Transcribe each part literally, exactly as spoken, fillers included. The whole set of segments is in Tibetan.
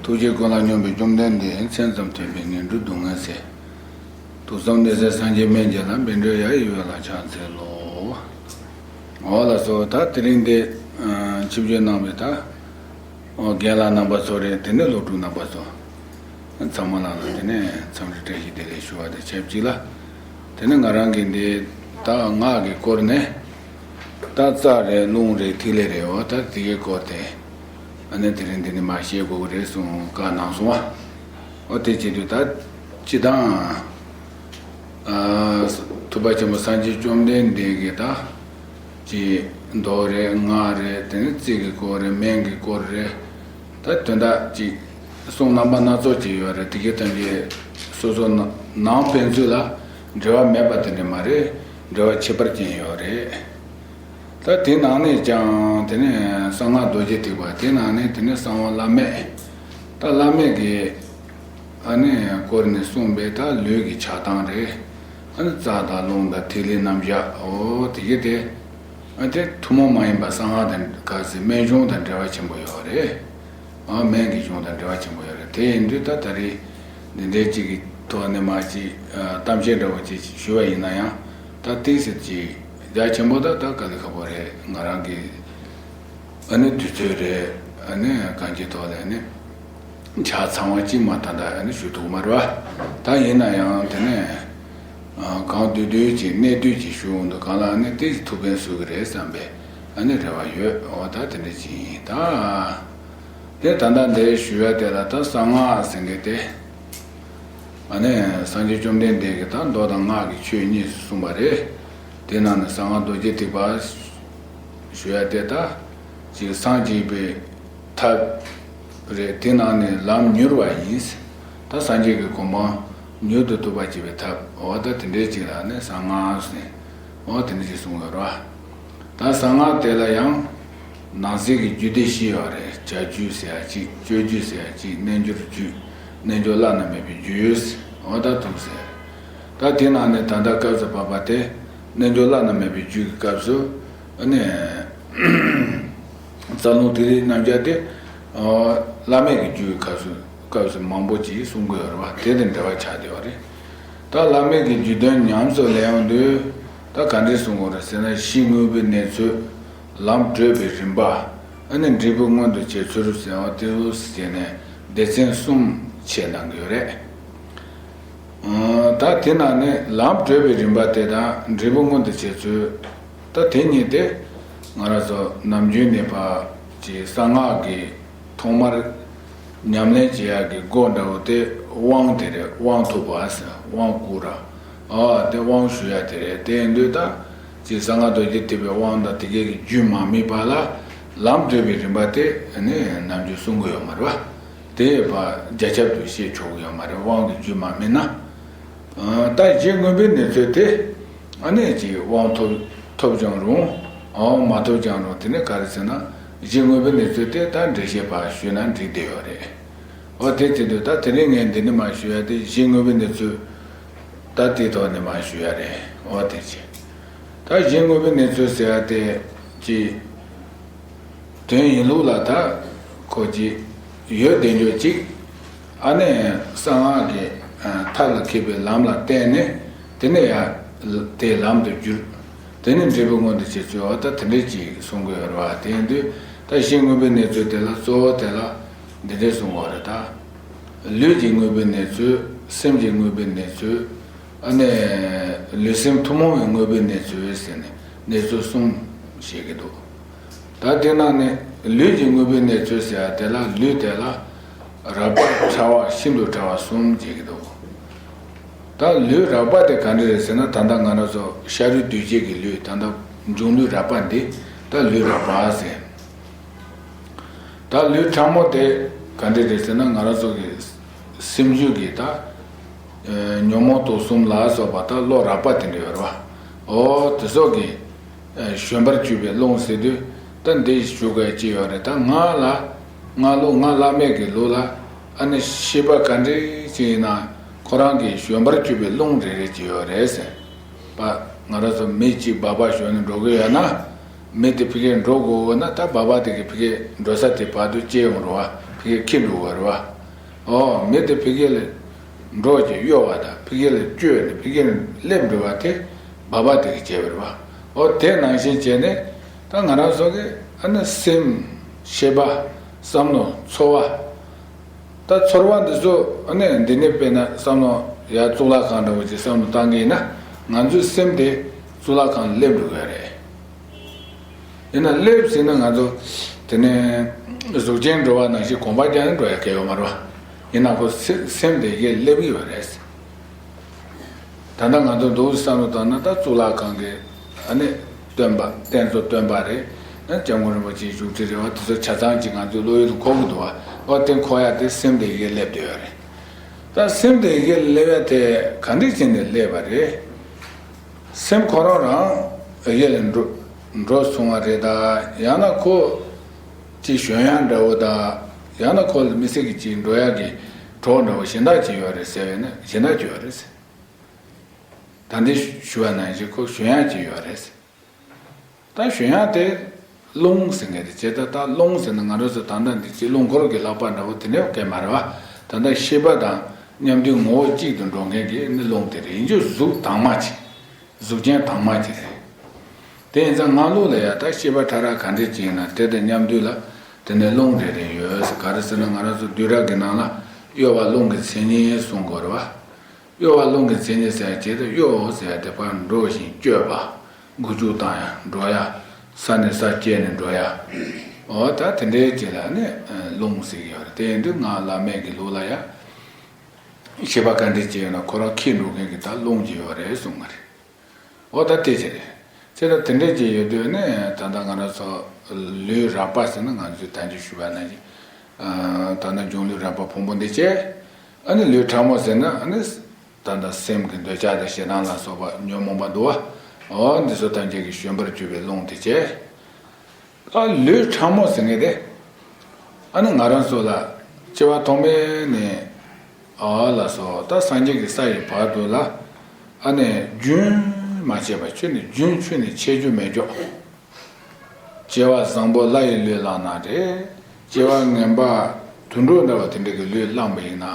ཐུགས་རྗེ་ཀུན་ལ་སྙོམས་པའི་བཅོམ་ལྡན་འདས། མཚན་ཙམ་ཐོས་པས་ངན་འགྲོའི་སྡུག་བསྔལ་སེལ། དུག་གསུམ་བདེ་གསལ་སངས་རྒྱས་སྨན་གྱི་བླ། བཻ་ཌཱུརྱ་ཡི་འོད་ལ་ཕྱག་འཚལ་ལོ། འོ་ལགས་སོ། ད་དེ་རིང་འདི་ཨ་ཆིབས་བསྒྱུར་གནང་བའི་ད་ཨོ་རྒན་ལགས་རྣམ་པ་ཚོ་རེད། དེ་ནས་སློབ་ཕྲུག་རྣམ་པ་ཚོ་ཚང་མ་ལ་ལ་དེ་ནས་འཚམས་འདྲི་བཀྲ་ཤིས་བདེ་ལེགས་ཞུ་བ་དང་ཆབས་ཅིག་ལ། དེ་ནས་ང་རང་གི་འདི་ད་སྔགས་ཀྱི་སྐོར་ནས་ད་རྩ་རེད། རླུང་རེད། ཐིག་ལེ་རེད། འོ་ད་དེ་གའི་སྐོར་དེ་ཨ་ནི་དེ་རིང་འདི་ནས་མར་བཤད་དགོས་ཀྱི་རེད་གསུངས་བཀའ་གནང་སོང་བ། འོ་དེ་བྱེད་དུས་ད་སྤྱི་བཏང་ཨ་ཐུབ་པ་ཆེན་པོ་སངས་རྒྱས་བཅོམ་ལྡན་འདས་ཀྱིས་ད་ཅི་མདོ་རེད། སྔགས་རེད། དེ་ནས་རྩིས་ཀྱི་སྐོར་རེད། སྨན་གྱི་སྐོར་རེད། ད་དོན་དག་ཅིག་གསུང་རྣམ་པ་སྣ་ཚོགས་ཅིག་ཡོད་རེད། དེ་གའི་ཐམས་ཅད་སོ་སོ་ནང་ནང་ཕན་ཚུན་ལ་འབྲེལ་བ་མེད་པ་དེ་འདྲ་མ་རེད། འབྲེལ་བ་ཁྱད་པར་ཅན་ཡོད་རེད། ད་དེ་ནང་ནས་ཀྱང་དེ་ནས་གསང་སྔགས་རྡོ་རྗེ་ཐེག་པ། དེ་ནང་ནས་དེ་ནས་གསང་བ་བླ་མེད། ད་བླ་མེད་ཀྱི་ཨ་ནི་སྐོར་ནས་གསུངས་པའི་ད་ལུས་ཀྱི་ཆགས་སྡང་རེད། ཨ་ནི་རྩ་དང་རླུང་དང་ཐིག་ལེ་རྣམ་གཞག་འོ་དེ་གའི་དེ་ཨ་དེ་ཐུན་མོང་མ་ཡིན་པ་གསང་སྔགས་དང་ག་ཚོད་སྨན་གཞུང་དང་འབྲེལ་བ་ཆེན་པོ་ཡོད་རེད། ཨ་སྨན་གྱི་གཞུང་དང་འབྲེལ་བ་ཆེན་པོ་ཡོད་རེད། དེ་ཡིན་དུས་ད་ད་རེས་འདི་འདྲའི་གཅིག་གི་ཐོག་ནས་མ་གཅིག་གཏམ་བཤད་འདྲ་བོ་ཅིག་ཞུ་བ་ཡིན་ན་ཡང་། ད་ཏིག་ཙམ་ཅིག་རྒྱ་ཆེན་པོ་ད་ད་དཀའ་ལས་ཁག་པོ་རེད། ང་རང་གི་ཨ་ནི་དུས་ཚོད་རེད། ཨ་ནི་གང་ཅིའི་ཐོག་ལ་ཨ་ནི་ཆ་ཚང་བ་གཅིག་མ་ད་ད་ཨ་ནི་ཞུ་ཐུབ་མ་རེད་བ། ད་ཡིན་ན་ཡང་དེ་ནས་ཨ་གང་བསྡུས་བསྡུས་ཀྱི་གནད་བསྡུས་ཀྱི་ཞུ་འོང་དུས་གང་ལ་ཨ་ནི་ཏིག་ཙམ་ཐུགས་ཕན་གསོས་ཀྱི་རེད་བསམ་པས་ཨ་ནི་རེ་བ་ཡོད། འོ་ད་དེ་འདྲ་ཅིག་ཡིན་ད། དེ་ད་ལྟ་འདིར་ཞུ་ཡ་དེ་ལ་ད་གསང་སྔགས་ཟེར་མཁན་དེ། ཨ་ནི་སངས་རྒྱས་བཅོམ་ལྡན་འདས་ཀྱིས་ད་མདོ་དང་སྔགས་ཀྱི་ཆོས་གཉིས་སུ་གསུངས་པ་རེད། དེ་ནང་ནས་གསང་སྔགས་རྡོ་རྗེ་ཐེག་པ་ཞུ་ཡ་དེ་ད་ཅིག་སངས་རྒྱས་པའི་ཐབས་རེད། དེ་ནང་ནས་ལམ་མྱུར་བ་ཡིན། ད་སངས་རྒྱས་ཀྱི་གོ་འཕང་མྱུར་དུ་ཐོབ་པར་བྱེད་པའི་ཐབས། འོ་ད་དེ་འདྲའི་ཅིག་ལ་ནི་གསང་སྔགས་ཟེར། འོ་དེ་འདྲ་ཅིག་གསུངས་ཡོད་རེད་བ། ད་གསང་སྔགས་དེ་ལ་ཡང་ནང་གསེས་ཀྱི་རྒྱུད་སྡེ་བཞི་ཡོད་རེད། བྱ་རྒྱུད་ཟེར་ཡ་གཅིག་སྤྱོད་རྒྱུད་ཟེར་ཡ་གཅིག་རྣལ་འབྱོར་རྒྱུད། རྣལ་འབྱོར་བླ་ན་མེད་པའི་རྒྱུད། འོ་ད་དུ་ཟེར། ད་དེ་ནང་ནས་ད་ལྟ་སྐབས་སུ་བབ་པ་དེ་རྣལ་འབྱོར་བླ་ན་མེད་པའི་རྒྱུད་ཀྱི་སྐབས་སུ་ཨ་ནི་རྩ་རླུང་ཐིག་ལེའི་རྣམ་གཞག་དེ་བླ་མེད་ཀྱི་རྒྱུད་ཀྱི་སྐབས་སུ་སྐབས་སུ་མང་པོ་ཅིག་གསུང་གི་ཡོད་རེད་བ། དེ་དང་འབྲེལ་བ་ཆགས་བསྡད་པ་རེད། ད་བླ་མེད་ཀྱི་རྒྱུད་དོན་ཉམས་སུ་ལེན་ཡོང་དུས་ད་ག་འདྲས་གསུང་དགོས་རེད་ཟེར་ན། གཞི་དངོས་པོའི་གནས་ཚུལ། ལམ་བགྲོད་པའི་རིམ་པ། ཨ་ནི་འབྲས་བུ་མངོན་དུ་བྱེད་ཚུལ་ཟེར་བ་དེ་ཚོ་བྱས་ནས་སྡེ་ཚན་གསུམ་ཕྱེ་གནང་གི་ཡོད་རེད། ཨ་ད་དེ་ནང་ནས་ལམ་བགྲོད་པའི་རིམ་པ་དེ་དང་འབྲས་བུ་མངོན་དུ་བྱེད་ཚུལ། ད་དེ་གཉིས་དེ་ང་རང་ཚོ་ནམ་རྒྱུན་ནས་ཕར་གྱི་གསང་སྔགས་ཀྱི་ཐོག་མར་ཉམས་ལེན་བྱེད་ཡག་གི་སྒོ་འདྲ་བོ་དེ་དབང་དེ་རེད། དབང་ཐོབ་པ་ཟེར། དབང་བསྐུར་ར། ཨ་དེ་དབང་ཞུ་ཡ་དེ་རེད། དེ་ཡིན་དུས་ད་ཅིག་གསང་སྔགས་རྡོ་རྗེ་ཐེག་པའི་དབང་དང་དེ་གའི་གི་རྒྱུད་མ་སྨིན་པ་ལ་ལམ་བགྲོད་པའི་རིམ་པ་དེ་ནི་ནམ་རྒྱུན་གསུང་གི་ཡོད་མ་རེད་བ། དེ་ཡོད་པ་རྒྱ་ཁྱབ་ཏུ་བཤད་ཆོག་གི་ཡོད་མ་རེད། དབང་གི་རྒྱུད་མ་སྨིན་ན། ཨ་ད་གཞི་དངོས་པོའི་གནས་ཚུལ་དེ་ཨ་ནི་ཅིག་དབང་ཐོབ་ཐོབ་ཀྱང་རུང་། དབང་མ་ཐོབ་ཀྱང་རུང་། དེ་ནི་ག་རེ་ཟེར་ན། གཞི་དངོས་པོའི་གནས་ཚུལ་དེ་ད་འགྲེལ་བཤད་པ་ཞུས་ན་འགྲིག་བསྡད་ཡོད་རེད། འོ་དེ་བྱེད་དུས་ད་དེ་རིང་ངས་འདི་ནས་མར་ཞུ་ཡ་དེ་གཞི་དངོས་པོའི་གནས་ཚུལ་ད་དེའི་ཐོག་ནས་མར་ཞུ་ཡ་རེད། འོ་དེ་བྱས། ད་གཞི་དངོས་པོའི་གནས་ཚུལ་ཟེར་ཡ་དེ་ཅི། དོན་ཡིན་ལུགས་ལ་ད་ཁོ་ཅི་ཡོད་བདེ་འཇོག་ཅིག་ཨ་ནི་གསང་སྔགས་ཀྱི་ཨ་ཐབས་ལ་མཁས་པའི་ལམ་ལ་བརྟེན་ནས། དེ་ནས་ཡང་དེ་ལམ་དུ་བསྒྱུར། དེ་ནས་འབྲས་བུ་མངོན་དུ་བྱེད་ཚུལ་བ་ད་དེ་འདྲས་ཅིག་གསུང་གི་ཡོད་རེད་བ། དེ་ཡིན་དུས་ད་གཞི་དངོས་པོའི་གནས་ཚུལ་དེ་ལ་གཙོ་བོ་དེ་ལ་འདི་འདྲས་གསུང་གི་ཡོད་རེད་ད། ལུས་ཀྱི་དངོས་པོའི་གནས་ཚུལ། སེམས་ཀྱི་དངོས་པོའི་གནས་ཚུལ། ཨ་ནི་ལུས་སེམས་ཐུན་མོང་བའི་དངོས་པོའི་གནས་ཚུལ་ཟེར་ནས་གནས་ཚུལ་གསུམ་བཤད་ཀྱི་འདུག་ད་དེ་ནང་ནས་ལུས་ཀྱི་དངོས་པོའི་གནས་ཚུལ་ཟེར་བ་དེ་ལ་ལུས་དེ་ལ་རགས་པ་ཕྲ་བ་ཤིན་ཏུ་ཕྲ་བ་གསུམ་བྱེད་ཀྱི་འདུག་ད་ལུས་རགས་པ་དེ་ག་འདྲ་རེད་ཟེར་ན། ད་ལྟ་ང་རང་ཚོ་ཤ་རུས་གདོས་བཅས་ཀྱི་ལུས། ད་ལྟ་འབྱུང་ལུས་རགས་པ་འདི་ད་ལུས་རགས་པ་ཟེར། ད་ལུས་ཕྲ་མོ་དེ་ག་འདྲ་རེད་ཟེར་ན། ང་རང་ཚོ་གི་སེམས་རྒྱུད་ཀྱི་ད་ཨ་ཉོན་མོངས་དུག་གསུམ་ལ་སོགས་པ་ད་བློ་རགས་པ་དེ་འདྲ་ཡོད་རེད་བ། འོ་དེ་ཚོ་གི་ཨ་བཞོན་པར་གྱུར་པའི་རླུང་ཟེར་དུས་ད་འདི་ཞུ་དགོས་ཀྱི་ཡོད་རེད། ད་ང་ལ་ང་ལུགས་ང་བླ་མེད་ཀྱི་ལུགས་ལ་ཨ་ནི་ཤེས་པ་ག་འདྲ་ཅིག་ཡིན་ན་ཁོ་རང་གི་བཞོན་པར་གྱུར་པའི་རླུང་རེ་རེ་ཅིག་ཡོད་རེད་ཟེར། པ། ང་རང་ཚོ་མི་གཅིག་སྦག་སྦག་ཞོན་ནས་འགྲོ་གི་ཡོད་ན། མི་དེ་ཕ་གིར་འགྲོ་དགོས་ན་ད་སྦག་སྦག་དེ་གི་ཕ་གིར་འགྲོ་ས་དེ་བར་དུ་བཅད་ཡོང་རོགས་བ། ཕ་གིར་འཁྱེར་འགྲོ་དགོས་རེད་བ། ཨོ་མི་དེ་ཕ་གི་ལ་འགྲོ་གི་གཡོ་བ་དང་ཕ་གི་ལ་བསྐྱོད་ནས་ཕ་གི་ལ་སླེབས་འགྲོ་བ་དེ་བབ་པ་དེ་གིས་བྱས་པ་རེད་བ། ཨོ་དེ་ནང་བཞིན་བྱས་ནས་ད་ང་རང་ཚོ་གི་ཨ་ནི་སེམས་ཤེས་པ་བསམ་བློ་ཚོར་བ། ད་ཚོར་བ་འདི་ཚོ་ཨ་ནི་འདི་ནས་དཔེར་ན་བསམ་བློ་ཡར་གཙུག་ལག་ཁང་འདྲ་བོ་ཅིག་བསམ་བློ་བཏང་གི་ཡིན་ན་ང་ཚོའི་སེམས་དེ་གཙུག་ལག་ཁང་ལ་སླེབས་འགྲོ་གི་ཡོད་རེད། ཡིན་ན་སླེབས་ཟིན་ན་ང་ཚོ་དེ་ནས་གཟུགས་ཅན་འགྲོ་བ་ནང་བཞིན་གོམ་པ་རྒྱག་ནས་འགྲོ་ཡ་གལ་ཡོད་མ་རེད་བ། ཡིན་ན་ཁོ་སེ་སེམས་དེ་ཡར་སླེབས་ཀྱི་ཡོད་རེད། ད་ལྟ་ང་ཚོ་འདུག་བསམ་བློ་བཏང་ན་ད་གཙུག་ལག་ཁང་གི་ཨ་ནི་སྟོན་པ་རྟེན་གཙོ་སྟོན་པ་རེད། ཨ་སྐྱབས་མགོན་རིན་པོ་ཆེའི་བཞུགས་ཁྲི་རེད་བ། དེ་ཚོ་ཆ་ཚང་ཅིག་ང་ཚོའི་བློ་ཡུལ་དུ་འཁོར་གྱི་འདུག་བ། ཨོ་དེ་འཁོར་ཡ་དེ་སེམས་དེ་ཡར་སླེབས་བསྡད་ཡོད་རེད། ད་སེམས་དེ་ཡར་སླེབས་ཡ་དེ་ག་འདྲས་བྱས་ནས་སླེབས་པ་རེད། སེམས་ཁོ་རང་རང་ཡར་ལ་འགྲོ་འགྲོ་སོང་བ་རེད་ད། ཡང་ན་ཁོ་ཅིག་ཞོན་ཡ་འདྲ་བོ་ད། ཡང་ན་ཁོ་ལ་དམིགས་བསལ་གྱི་ཅིག་འགྲོ་ཡ་གི་གྲོགས་འདྲ་བོ་གཞན་དག་ཅིག་ཡོད་རེད་ཟེར་བས་ན་གཞན་དག་ཅིག་ཡོད་རེད་ཟེར། ད་འདི་ཞུ་བ་ནང་བཞིན་ཁོ་ཞོན་ཡ་ཅིག་ཡོད་རེད་ཟེར། ད་ཞོན་ཡ་དེ་རླུང་ཟེར་མཁན་དེ་བྱས། ད་ད་རླུང་ཟེར་ན་ང་རང་ཚོ་ད་ལྟ་འདི་ཅིག་རླུང་འཁོར་གྱི་ལྷགས་པ་འདྲ་བོ་དེ་འདྲ་སྐད་མ་རེད་བ། ད་ལྟ་ཤེས་པ་དང་མཉམ་དུ་ངོ་བོ་གཅིག་ཏུ་འགྲོ་མཁན་གྱི་ནི་རླུང་དེ་རེད། ཡིན་རྒྱུ་གཟུགས་དྭངས་མ་ཅིག་གཟུགས་ཅན་དྭངས་མ་ཅིག་རེད། དེ་ཡིན་ཙང་ངའི་ལུགས་ལ་ཡ་ད་ཤེས་པ་ཕྲ་རགས་ག་འདྲས་ཅིག་ཡིན་ན་དེ་དང་མཉམ་དུ་ལ་དེ་ནས་རླུང་རེ་རེ་ཡོད་ཟེར། ག་རེ་ཟེར་ན་ང་རང་ཚོ་བདུད་རབས་ཀྱི་ནང་ལ་གཡོ་བ་རླུང་གི་མཚན་ཉིད་གསུང་དགོས་རེད་བ། གཡོ་བ་རླུང་གི་མཚན་ཉིད་ཟེར་ཡ་ཅིག་དེ་གཡོ་ཟེར་ཡ་དེ་ཕར་འགྲོ་ཞིང་བསྐྱོད་པ། འགུལ་སྐྱོད་བཏང་ཡ་འགྲོ་ཡ། ས་ནས་ས་བསྐྱལ་ནས་འགྲོ་ཡ། འོ་ད་དེ་འདྲའི་ཅིག་ལ་ནི་རླུང་ཟེར་གྱི་ཡོད་རེད། དེ་ཡིན་དུས་ང་བླ་མེད་ཀྱི་ལུགས་ལ་ཡ། ཤེས་པ་ག་འདྲས་ཅིག་ཡོད་ན་ཁོ་རང་འཁྱེར་འགྲོ་མཁན་གྱི་ད་རླུང་ཅིག་ཡོད་རེད་གསུང་གི་རེད། འོ་ད་དེ་ཅི་རེད། ཅེ་ད་དེ་འདྲས་ཅིག་ཡོད་དུས་ནི་ད་ལྟ་ང་རང་ཚོ་ལུས་རགས་པ་ཟེར་ན་ང་ཚོས་ད་ཅི་ཞུས་པ་ནང་བཞིན། ད་ལྟ་འབྱུང་ལུས་རགས་པ་ཕུང་པོ་འདི་བྱས། ཨ་ནི་ལུས་ཕྲ་མོ་ཟེར་ན་ཨ་ནི་ད་ལྟ་སེམས་ཀྱི་འདོད་ཆགས་དང་ཞེ་སྡང་ལ་སོགས་པ་ཉོན་མོངས་པ་འདུ་བ། འོ་འདི་ཚོ་ཐམས་ཅད་ཀྱི་ཞོན་པར་གྱུར་པའི་རླུང་དེ་བྱས། ད་ལུས་ཕྲ་མོ་ཟེར་མཁན་དེ། ཨ་ནི་ང་རང་ཚོ་ལ་སྐྱེ་བ་ཐོག་མའི་ནས་ཨ་ལ་སོགས་ད་སངས་རྒྱས་ཀྱི་ས་ཡི་བར་དུ་ལ་ཨ་ནི་རྒྱུན་མ་ཆད་པ་ཆུ་ནི་རྒྱུན་ཆུ་ནི་ཆད་རྒྱུ་མེད་འཇོག་སྐྱེ་བ་བཟང་པོ་ལྷ་ཡི་ལུས་བླངས་ན་རེད། སྐྱེ་བ་ངན་པ་དུད་འགྲོ་འདྲ་བ་དེ་འདྲ་གི་ལུས་བླངས་པ་ཡིན་ན།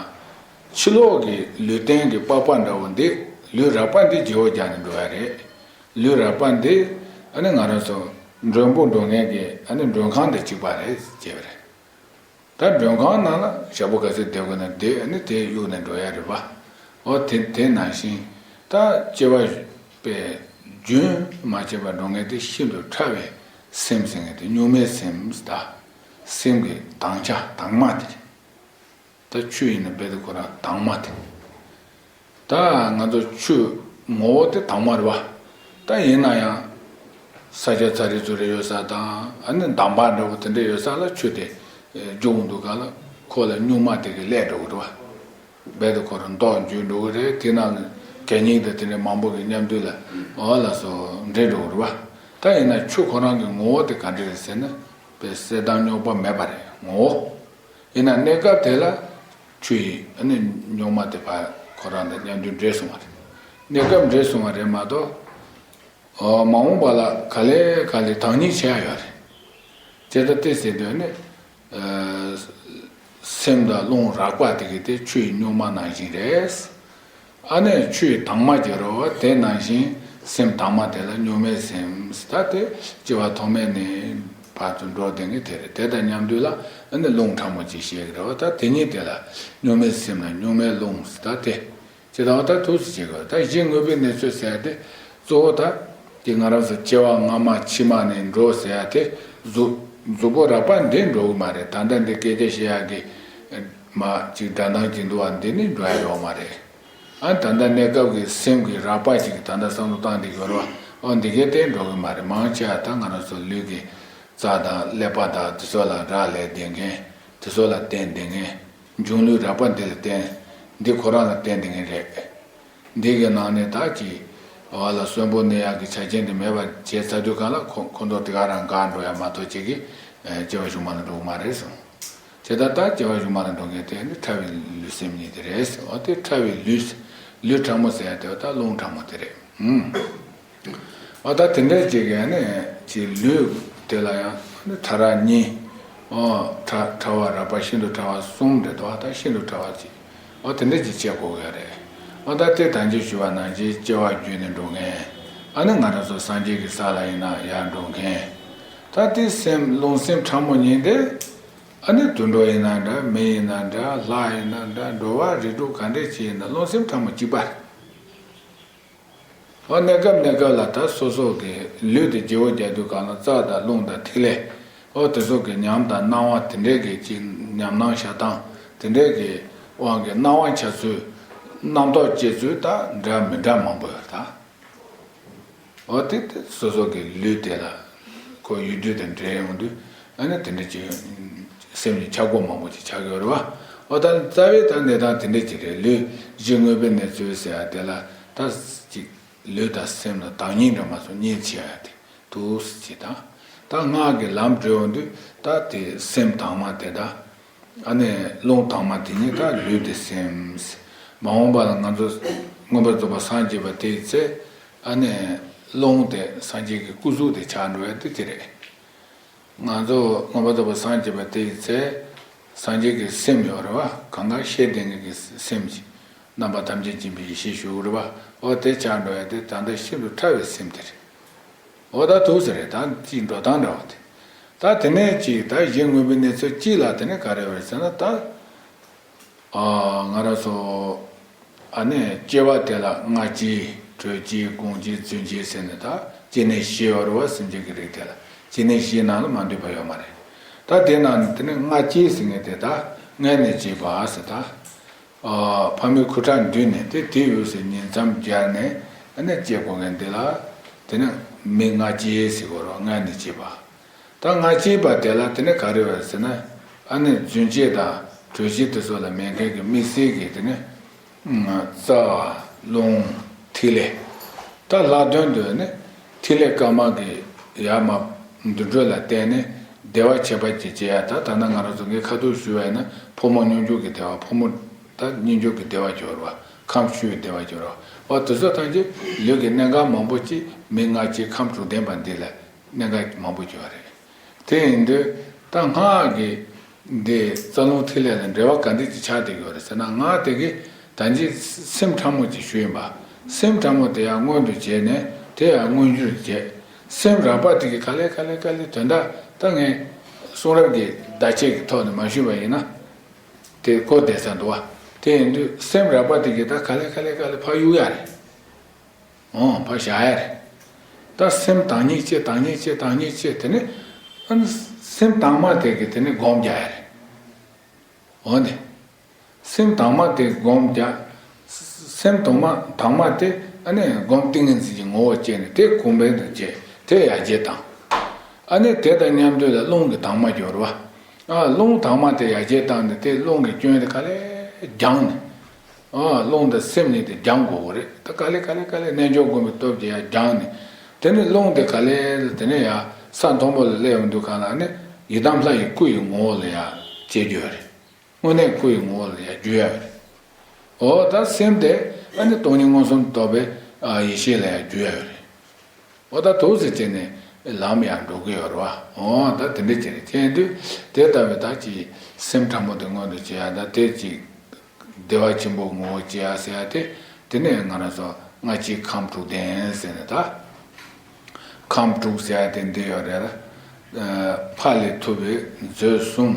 ཕྱི་ལོགས་ཀྱི་ལུས་རྟེན་གྱི་པགས་པ་འདྲ་བོ་འདི་ལུས་རགས་པ་འདི་བརྗེ་བོ་རྒྱག་ནས་འགྲོ་ཡ་རེད། ལུས་རགས་པ་འདི་ཨ་ནི་ང་རང་ཚོ་མགྲོན་པོ་འགྲོ་མཁན་གྱི་ཨ་ནི་མགྲོན་ཁང་དང་གཅིག་པ་རེད་ཅེས་པ་རེད། ད་མགྲོན་ཁང་ནང་ལ་ཞག་པོ་ག་ཚོད་བསྡད་དགོས་ན་བསྡད། ཨ་ནི་དེ་གཡུག་ནས་འགྲོ་ཡ་རེད་པ། འོ་དེ་དེ་ནང་བཞིན་ད་སྐྱེ་བ་པའི་རྒྱུན་མ་ཆད་པར་འགྲོ་མཁན་དེ་ཤིན་ཏུ་ཕྲ་བའི་སེམས་ཟེར་མཁན་དེ་གཉུག་མའི་སེམས་ད་སེམས་ཀྱི་དྭངས་ཆ་དྭངས་མ་དེ་རེད། ད་ཆུ་ཡིན་ན་རྦད་དེ་ཁོ་རང་དྭངས་མ་དེ། ད་ང་ཚོ་ཆུ་ངོ་བོ་དེ་དྭངས་མ་རེད་བ། ད་ཡིན་ན་ཡང་ས་ཆ་ཚ་རེ་ཚུ་རེ་ཡོད་ས་དང་ཨ་ནི་འདམ་བག་འདྲ་བོ་དེ་འདྲ་ཡོད་ས་ལ་ཆུ་དེ་རྒྱུག་འདུག་ག་ལ་ཁོ་ལ་གཉུག་མ་དེ་གི་ལས་འགྲོ་གི་རེད་བ། རྦད་དེ་ཁོ་རང་མདོག་འགྱུར་འགྲོ་གི་རེད། དེ་ནང་ལ་གད་སྙིགས་དང་དེ་འདྲ་མང་པོ་གི་མཉམ་དུ་ལ་འོ་ལ་སོགས་འདྲེས་འགྲོ་གི་རེད་བ། ད་ཡིན་ན་ཆུ་ཁོ་རང་གི་ངོ་བོ་དེ་ག་འདྲ་རེད་ཟེར་ན་དཔེ་གསེར་དང་རྙོག་པ་མེད་པ་རེད་ངོ་བོ། ཡིན་ན་གནས་སྐབས་དེ་ལ་ཆུ་ཡི་ཨ་ནི་རྙོག་མ་དེ་ཕར་ཁོ་རང་དང་མཉམ་དུ་འདྲེས་སོང་བ་རེད། གནས་སྐབས་འདྲེས་སོང་བ་རེད་མ་གཏོགས། ཨོ་མ་འོངས་པ་ལ་ག་ལེ་ག་ལེ་དྭངས་སྙིགས་ཆེ་ཡ་ཡོད་རེད། ཇི་ལྟར་དེ་ཟེར་དུས་ནི། ཨ་སེམས་དང་རླུང་རགས་པ་དེ་གི་དེ་ཆུ་ཡི་རྙོག་མ་ནང་བཞིན་རེད། ཨ་ནི་ཆུ་ཡི་དྭངས་མ་རྒྱལ་རོ་དེ་ནང་བཞིན་སེམས་དྭངས་མ་དེ་ལ་གཉུག་མའི་སེམས་ད་དེ་སྐྱེ་བ་ཐོག་མེད་ནས་བར་དུ་འགྲོ་བསྡད་མཁན་དེ་རེད། དེ་དང་མཉམ་དུ་ལ་ཨ་ནི་རླུང་ཕྲ་མོ་ཅིག་བཤད་ཀྱི་རེད་བ། ད་དེ་ཉིད་དེ་ལ་གཉུག་མའི་སེམས་ལ་གཉུག་མའི་རླུང་ད་དེ། ཇི་ལྟ་བ་ལྟར་ཐུགས་སུ་བྱེད་དགོས། ད་གཞི་དངོས་པོའི་གནས་ཚུལ་ཟེར་ཡ་དེ་གཙོ་བོ་ད་དེ་ང་རང་ཚོ་སྐྱེ་བ་སྔ་མ་ཕྱི་མ་ནས་འགྲོ་ཟེར་ཡ་དེ་གཟུགས་གཟུགས་པོ་རགས་པ་འདི་འགྲོ་གི་མ་རེད། ད་ལྟ་འདི་སྐད་ཆ་བཤད་ཡ་གི་མ་ཅིག་སྒྲ་གདངས་ཅིག་འདུག་བ། འདི་ནི་འགྲོ་ཡ་ཡོད་མ་རེད། ཨ་ད་ལྟ་གནས་སྐབས་ཀྱི་སེམས་ཀྱི་རགས་པ་ཅིག་ད་ལྟ་བསམ་བློ་བཏང་བསྡད་ཡོད་རེད་བ། ཨོ་འདི་གའི་སྟེང་འགྲོ་གི་མ་རེད། མང་ཆེ་བ་ད་ང་རང་ཚོ་ལུས་ཀྱི་རྩ་དང་ཀླད་པ་དང་དེ་ཚོ་ལ་རག་ལས་བསྡད་མཁན་དེ་ཚོ་ལ་བརྟེན་བསྡད་མཁན། འབྱུང་ལུས་རགས་པ་འདི་ལ་བརྟེན། འདི་ཁོ་རང་ལ་བརྟེན་བསྡད་མཁན་རེད། འདི་གི་ནང་ནས་ད་ཅི་བ་ལ་གསོན་པོ་གནས་ཡག་གི་ཆ་རྐྱེན་དེ་མེད་པ་བྱས་ཚར་དུས་གང་ལ་ཁོ་ཁོ་ཚོ་དེ་ག་རང་འགག་འགྲོ་ཡ་མ་གཏོགས་ཅིག་གི་སྐྱེ་བ་གཞུག་མ་ལ་འགྲོ་གི་མ་རེད་གསུངས། ཇི་ལྟར་ད་སྐྱེ་བ་གཞུག་མ་ལ་འགྲོ་མཁན་དེ་ནི་ཕྲ་བའི་ལུས་སེམས་གཉིས་དེ་རེད། འོ་དེ་ཕྲ་བའི་ལུས་ལུས་ཕྲ་མོ་ཟེར་ཡ་དེ་བ་ད་རླུང་ཕྲ་མོ་དེ་རེད། ཨུམ། ཨ་ད་དེ་འདྲ་ཅིག་གི་ནི་ཅིག་ལུས་དེ་ལ་ཡང་ནི་ཕྲ་རགས་གཉིས། ཨོ། ཕྲ་ཕྲ་བ་རགས་པ་ཤིན་ཏུ་ཕྲ་བ་གསུམ་རེད་དོ། ད་ཤིན་ཏུ་ཕྲ་བ་གཅིག་ཨོ་དེ་འདྲ་ཅིག་བྱེད་དགོས་ཀྱི་རེད། ཨོ་ད་དེ་ད་གིན་ཞུས་པ་ནང་བཞིན་སྐྱེ་བ་བརྒྱུད་ནས་འགྲོ་མཁན། ཨ་ནི་ང་རང་ཚོ་སངས་རྒྱས་ཀྱི་ས་ལ་ཡིན་ན་ཡར་འགྲོ་མཁན། ད་དེ་སེམས་རླུང་སེམས་ཕྲ་མོ་གཉིས་དེ། ཨ་ནི་དུད་འགྲོ་ཡིན་ན་འདྲ། མི་ཡིན་ན་འདྲ། ལྷ་ཡིན་ན་འདྲ། འགྲོ་བ་རིགས་དྲུག་ག་འདྲས་ཅིག་ཡིན་ན་རླུང་སེམས་ཕྲ་མོ་གཅིག་པ་རེད། ཨོ་གནས་སྐབས་གནས་སྐབས་ལ་ད་སོ་སོ་གི་ལུས་དེ་བརྗེ་བོ་རྒྱག་དུས་གང་ལ་རྩ་དང་རླུང་དང་ཐིག་ལེ། ཨོ་དེ་ཚོ་གི་ཉམས་དང་སྣང་བ་དེ་འདྲས་གི་ཅིག་ཉམས་སྣང་ཤར་སྟངས་དེ་འདྲས་གི་དབང་གིས་སྣང་བ་འཆར་ཚུལ། རྣམ་རྟོག་སྐྱེ་ཚུལ་ད་འདྲ་མི་འདྲ་མང་པོ་ཡོད་ད། ཨོ་དེ་དེ་སོ་སོ་གི་ལུས་དེ་ལ་ཁོ་ཡུལ་དུས་དང་འབྲེལ་ཡོང་དུས་ཨ་ནི་དེ་འདྲ་ཅིག་སེམས་ཀྱི་འཆར་སྒོ་མང་པོ་ཅིག་ཆགས་ཀྱི་ཡོད་རེད་བ། ཨོ་ད་རྩ་བའི་ད་གནས་སྟངས་དེ་འདྲ་ཅིག་རེད། ལུས་གཞི་དངོས་པོའི་གནས་ཚུལ་ཟེར་ཡ་དེ་ལ་ད་ཅིག་ལུས་དང་སེམས་ལ་བདག་ཉིད་འདྲ་མ་སོང་གཉིས་ཕྱེ་ཡ་དེ་འདུག་ཅེས་དང་། ད་སྔགས་ཀྱི་ལམ་བགྲོད་ཡོང་དུས་ད་དེ་སེམས་དྭངས་མ་དེ་དང་། ཨ་ནི་རླུང་དྭངས་མ་དེ་ཉིད་ད་ལུས་དེ་སེམས། མ་འོངས་པ་ལ་ང་ཚོ་མངོན་པར་རྫོགས་པར་སངས་རྒྱས་པ་དེའི་ཚེ། ཨ་ནི་རླུང་དེ་སངས་རྒྱས་ཀྱི་སྐུ་གཟུགས་དེ་ཆགས་འགྲོ་ཡ་དེ་དེ་རེད། ང་ཚོ་མངོན་པར་རྫོགས་པར་སངས་རྒྱས་པ་དེའི་ཚེ། སངས་རྒྱས་ཀྱི་སེམས་ཡོད་རེད་བ། གང་ག་ཤེས་ལྡན་གྱི་སེམས་ཀྱི་རྣམ་པ་ཐམས་ཅད་མཁྱེན་པའི་ཡེ་ཤེས་ཞུ་གི་རེད་བ། ཨོ་དེ་ཆགས་འགྲོ་ཡ་དེ་ད་ལྟ་ཤིན་ཏུ་ཕྲ་བའི་སེམས་དེ་རེད། འོ་ད་འདུག་ཟེར་རེད། ད་ཅིག་འགྲོ་སྟངས་འདྲ་བ་དེ། ད་དེ་ནས་ཅིག་ད་གཞི་དངོས་པོའི་གནས་ཚུལ་གཅིག་ལ་དེ་ནས་ག་རེ་ཡོད་རེད་ཟེར་ན་ད། ཨ་ང་རང་ཚོ་ཨ་ནི་སྐྱེ་བ་དེ་ལ་སྔ་སྐྱེས་དྲོད་སྐྱེས་གོང་སྐྱེས་རྫུན་སྐྱེས་ཟེར་ནས་ད་སྐྱེ་གནས་བཞི་ཡོད་རེད་བ། སེམས་ཅན་གྱི་རིགས་དེ་ལ་སྐྱེ་གནས་བཞིའི་ནང་ལ་མ་འདུས་པ་ཡོད་མ་རེད། ད་དེ་ནང་ནས་དེ་ནས་སྔ་སྐྱེས་ཟེར་མཁན་དེ་ད་མངལ་ནས་སྐྱེས་པ་ཟེར་ད། ཨ་ཕ་མའི་ཁུ་ཁྲག་འདུས་ནས་དེ་དེའི་འོད་ཟེར་ཉིང་མཚམས་སྦྱར་ནས་ཨ་ནི་སྐྱེ་དགོས་མཁན་དེ་ལ་དེ་ནི་མི་སྔ་སྐྱེས་ཟེར་དགོས་རེད། མངལ་ནས་སྐྱེས་པ། ད་སྔ་སྐྱེས་པ་དེ་ལ་དེ་ནི་ག་རེ་ཡོད་ཟེར་ན། ཨ་ནི་རྫུན་སྐྱེས་དང་དྲོད་སྐྱེས་དེ་ཚོ་ལ་མེད་མཁན་གྱི་དམིགས་བསལ་གྱི་དེ་ནི་རྩ་རླུང་ཐིག་ལེ། ད་ལྷག་དོན་དུ་ནི་ཐིག་ལེ་དཀར་དམར་གྱི་ཡར་མར་འདུ་འགྲོ་ལ་བརྟེན་ནས་བདེ་བ་ཁྱད་པར་ཅན་སྐྱེ་ཡ། ད་ད་ནི་ང་རང་ཚོ་ངས་ཁ་ཐུག་ཞུས་པ་ཡིན་ན་ཕོ་མོ་སྙོམས་འཇུག་གི་བདེ་བ། ཕོ་མོ་ད་སྙོམས་འཇུག་གི་བདེ་བ་སྦྱོར་བ། ཁམས་སྤྱི་བོའི་བདེ་བ་སྦྱོར་བ། འོ་དེ་ཚོ་ཐམས་ཅད་ལུས་ཀྱི་གནད་འགག་མང་པོ་ཅིག་མི་སྔ་ཕྱི་ཁམས་དྲུག་ལྡན་པ་འདི་ལ་གནད་འགག་མང་པོ་ཡོད་རེད། དེ་ཡིན་དུས་ད་སྔགས་ཀྱི་འདི་རྩ་རླུང་ཐིག་ལེ་ལ་འབྲེལ་བ་ག་འདྲ་ཅིག་ཆགས་བསྡད་ཡོད་རེད་ཟེར་ན། སྔགས་དེ་གིས་ད་གིན་སེམས་ཕྲ་མོ་ཅིག་ཞུས་ཡིན་པ། སེམས་ཕྲ་མོ་དེ་ཡང་མངོན་དུ་བྱས་ནས་དེ་ཡང་མངོན་གྱུར་བྱས། སེམས་རགས་པ་དེ་གིས་ག་ལེ་ག་ལེ་ག་ལེ་དོན་དག་ད་ངས་གསུང་རབ་ཀྱི་བརྡ་ཆད་ཀྱི་ཐོག་ནས་མ་ཞུས་པ་ཡིན་ན། དེ་གོ་བདེ་ས་འདུག་བ། དེ་ཡིན་དུས་སེམས་རགས་པ་དེ་གིས་ད་ག་ལེ་ག་ལེ་ག་ལེ་ཕར་གཡུག་ཡ་རེད། འོང་ཕར་བཞག་ཡ་རེད། ད་སེམས་དྭངས་སྙིགས་སྐྱེ་དྭངས་སྙིགས་སྐྱེ་དྭངས་སྙིགས་སྐྱེ་དེ་ནི། ཨ་ནི་སེམས་དྭངས་མ་དེ་གིས་དེ་ནི་སྒོམ་རྒྱག་ཡ་རེད། འོང་དེ། སེམས་དྭངས་མ་དེ་སྒོམ་རྒྱག་སེམས་དྭངས་མ་དྭངས་མ་དེ་ཨ་ནི་སྒོམ་ཏིང་ངེ་འཛིན་གྱི་ངོ་བོ་སྐྱེས་ནས་དེ་གོང་འཕེལ་དུ་བྱས་དེ་ཡར་རྒྱས་བཏང་། ཨ་ནི་དེ་དང་མཉམ་དུ་ལ་རླུང་གི་དྭངས་མ་སྦྱོར་བ། ཨ་རླུང་དྭངས་མ་དེ་ཡར་རྒྱས་བཏང་ནས་དེ་རླུང་གི་སྐྱོན་དེ་ག་ལེ་སྦྱངས་ནས། ཨ་རླུང་དང་སེམས་གཉིས་དེ་སྦྱང་དགོས་རེད། ད་ག་ལེ་ག་ལེ་ག་ལེ་རྣལ་འབྱོར་སྒོམ་པའི་སྟོབས་ཀྱིས་ཡར་སྦྱངས་ནས། དེ་ནས་རླུང་དེ་ག་ལེ་དེ་ནས་ཡར་ས་མཐོན་པོ་ལ་སླེབས་ཡོང་དུས་གང་ལ་ནི་ཡི་དམ་ལྷ་ཡི་སྐུ་ཡི་ངོ་བོ་ལ་ཡར་སྐྱེ་རྒྱུ་རེད། དངོས་གནས་སྐུ་ཡི་ངོ་བོ་ལ་ཡར་འགྱུར་ཡ་རེད། འོ་ད་སེམས་དེ་ཨ་ནི་སྟོང་ཉིད་མངོན་སུམ་དུ་རྟོགས་པའི་ཨ་ཡེ་ཤེས་ལ་ཡར་འགྱུར་ཡ་རེད། འོ་ད་དུག་ཟེར་བྱས་ནས་ལམ་ཡང་འགྲོ་གི་ཡོད་རེད་བ། འོ་ད་དེ་འདྲ་བྱས་ནས་བྱས་དུས་དེ་ལྟ་བུའི་ད་ཅིག་སེམས་ཕྲ་མོ་དེ་མངོན་དུ་བྱེད་ཡ། ད་དེ་ཅིག་བདེ་བ་ཆེན་པོ་ངོ་བོ་སྐྱེ་ཡ་ཟེར་ཡ་དེ། དེ་ནས་ང་རང་ཚོ་སྔ་ཕྱི་ཁམས་དྲུག་ལྡན་ཟེར་ནས་ད། ཁམས་དྲུག་ཟེར་ཡ་དེ་འདི་ཡོད་རེད། ཕ་ལས་ཐོབ་པའི་མཛོད་གསུམ།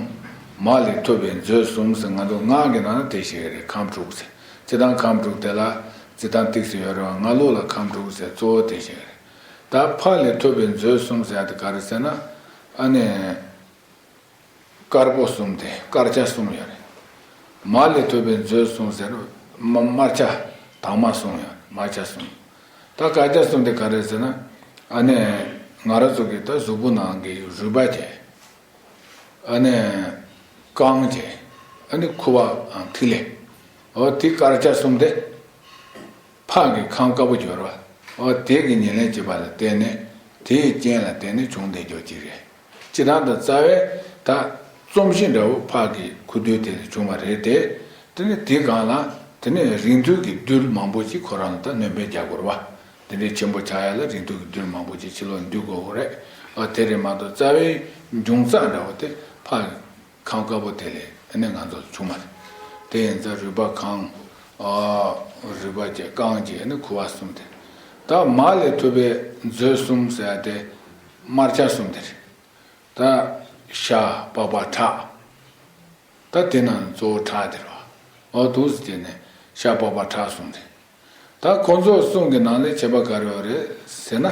མ་ལས་ཐོབ་པའི་མཛོད་གསུམ་ཟེར་ང་ཚོ་སྔགས་ཀྱི་ནང་ན་དེ་བཤད་ཀྱི་རེད། ཁམས་དྲུག་ཟེར། སྤྱིར་བཏང་ཁམས་དྲུག་དེ་ལ་སྤྱིར་བཏང་ཏོག་ཙམ་ཡོད་རེད་བ། སྔགས་ལུགས་ལ་ཁམས་དྲུག་ཟེར་གཙོ་བོ་དེ་བཤད་ཀྱི་རེད། ད་ཕ་ལས་ཐོབ་པའི་མཛོད་གསུམ་ཟེར་ཡ་དེ་ག་རེ་ཟེར་ན། ཨ་ནི། དཀར་པོ་གསུམ་དེ་དཀར་ཆ་གསུམ་ཡོད་རེད། མ་ལས་ཐོབ་པའི་མཛོད་གསུམ་ཟེར་དམར་ཆ་དྭངས་མ་གསུམ་ཡོད་རེད། དམར་ཆ་གསུམ། ད་དཀར་ཆ་གསུམ་དེ་ག་རེ་ཟེར་ན། ཨ་ནི། ང་རང་ཚོ་གི་ད་གཟུགས་པོ་ནང་གི་རུས་པ་དེ། ཨ་ནི། རྐང་དེ། ཨ་ནི་ཁུ་བའམ་ཐིག་ལེ། འོ་དེ་དཀར་ཆ་གསུམ་དེ། ཕག་གི་ཁམས་དཀར་པོ་སྦྱོར་བ། འོ་དེ་གི་ཉེར་ལེན་བྱེད་པ་ལ་བརྟེན་ནས། དེའི་རྐྱེན་ལ་བརྟེན་ནས་བྱུང་བསྡད་རྒྱུ་ཅིག་རེད། སྤྱིར་བཏང་དུ་རྩ་བའི་ད་རྩོམ་གཞི་འདྲ་བོ་ཕག་གི་ཁུ་རྡུལ་དེ་ལས་བྱུང་བ་རེད་དེ། དེ་ནི་དེའི་སྒང་ལ་དེ་ནི་རིང་ཐུང་གི་རྡུལ་མང་པོ་ཅིག་ཁོ་རང་ལ་ད་སྣོན་པ་རྒྱག་དགོས་རེད་བ། དེ་འདྲའི་ཆེན་པོ་ཆགས་ཡ་ལ་རིང་ཐུང་གི་རྡུལ་མང་པོ་ཅིག་ཕྱི་ལོགས་འདུས་དགོས་རེད། ཨ་དེ་རེད་མ་གཏོགས་རྩ་བའི་འབྱུང་རྩ་འདྲ་བོ་དེ་ ཕར་ཁམས་དཀར་པོ་དེ་ལས་ཨ་ནི་ང་ཚོ་ལ་བྱུང་བ་རེད། དེ་ཡིན་ཙང་རུས་པ་གང་། ཨ། རུས་པ་བཅས་རྐང་བཅས་ཨ་ནི་ཁུ་བ་གསུམ་དེ། ད་མ་ལས་ཐུབ་པའི་མཛོད་གསུམ་ཟེར་ཡ་དེ་དམར་ཆ་གསུམ་དེ་རེད། ད་ཤ་པགས་པ་ཁྲག་ད་དེ་རྣམས་གཙོ་བོ་ཁྲག་དེ་རེད་བ། འོ་འདུག་སེ་བྱས་ནས་ཤ་པགས་པ་ཁྲག་གསུམ་རེད། ད་ཁོང་ཚོ་གསུམ་གྱི་ནང་ལས་ཁྱད་པར་ག་རེ་ཡོད་རེད་ཟེར་ན།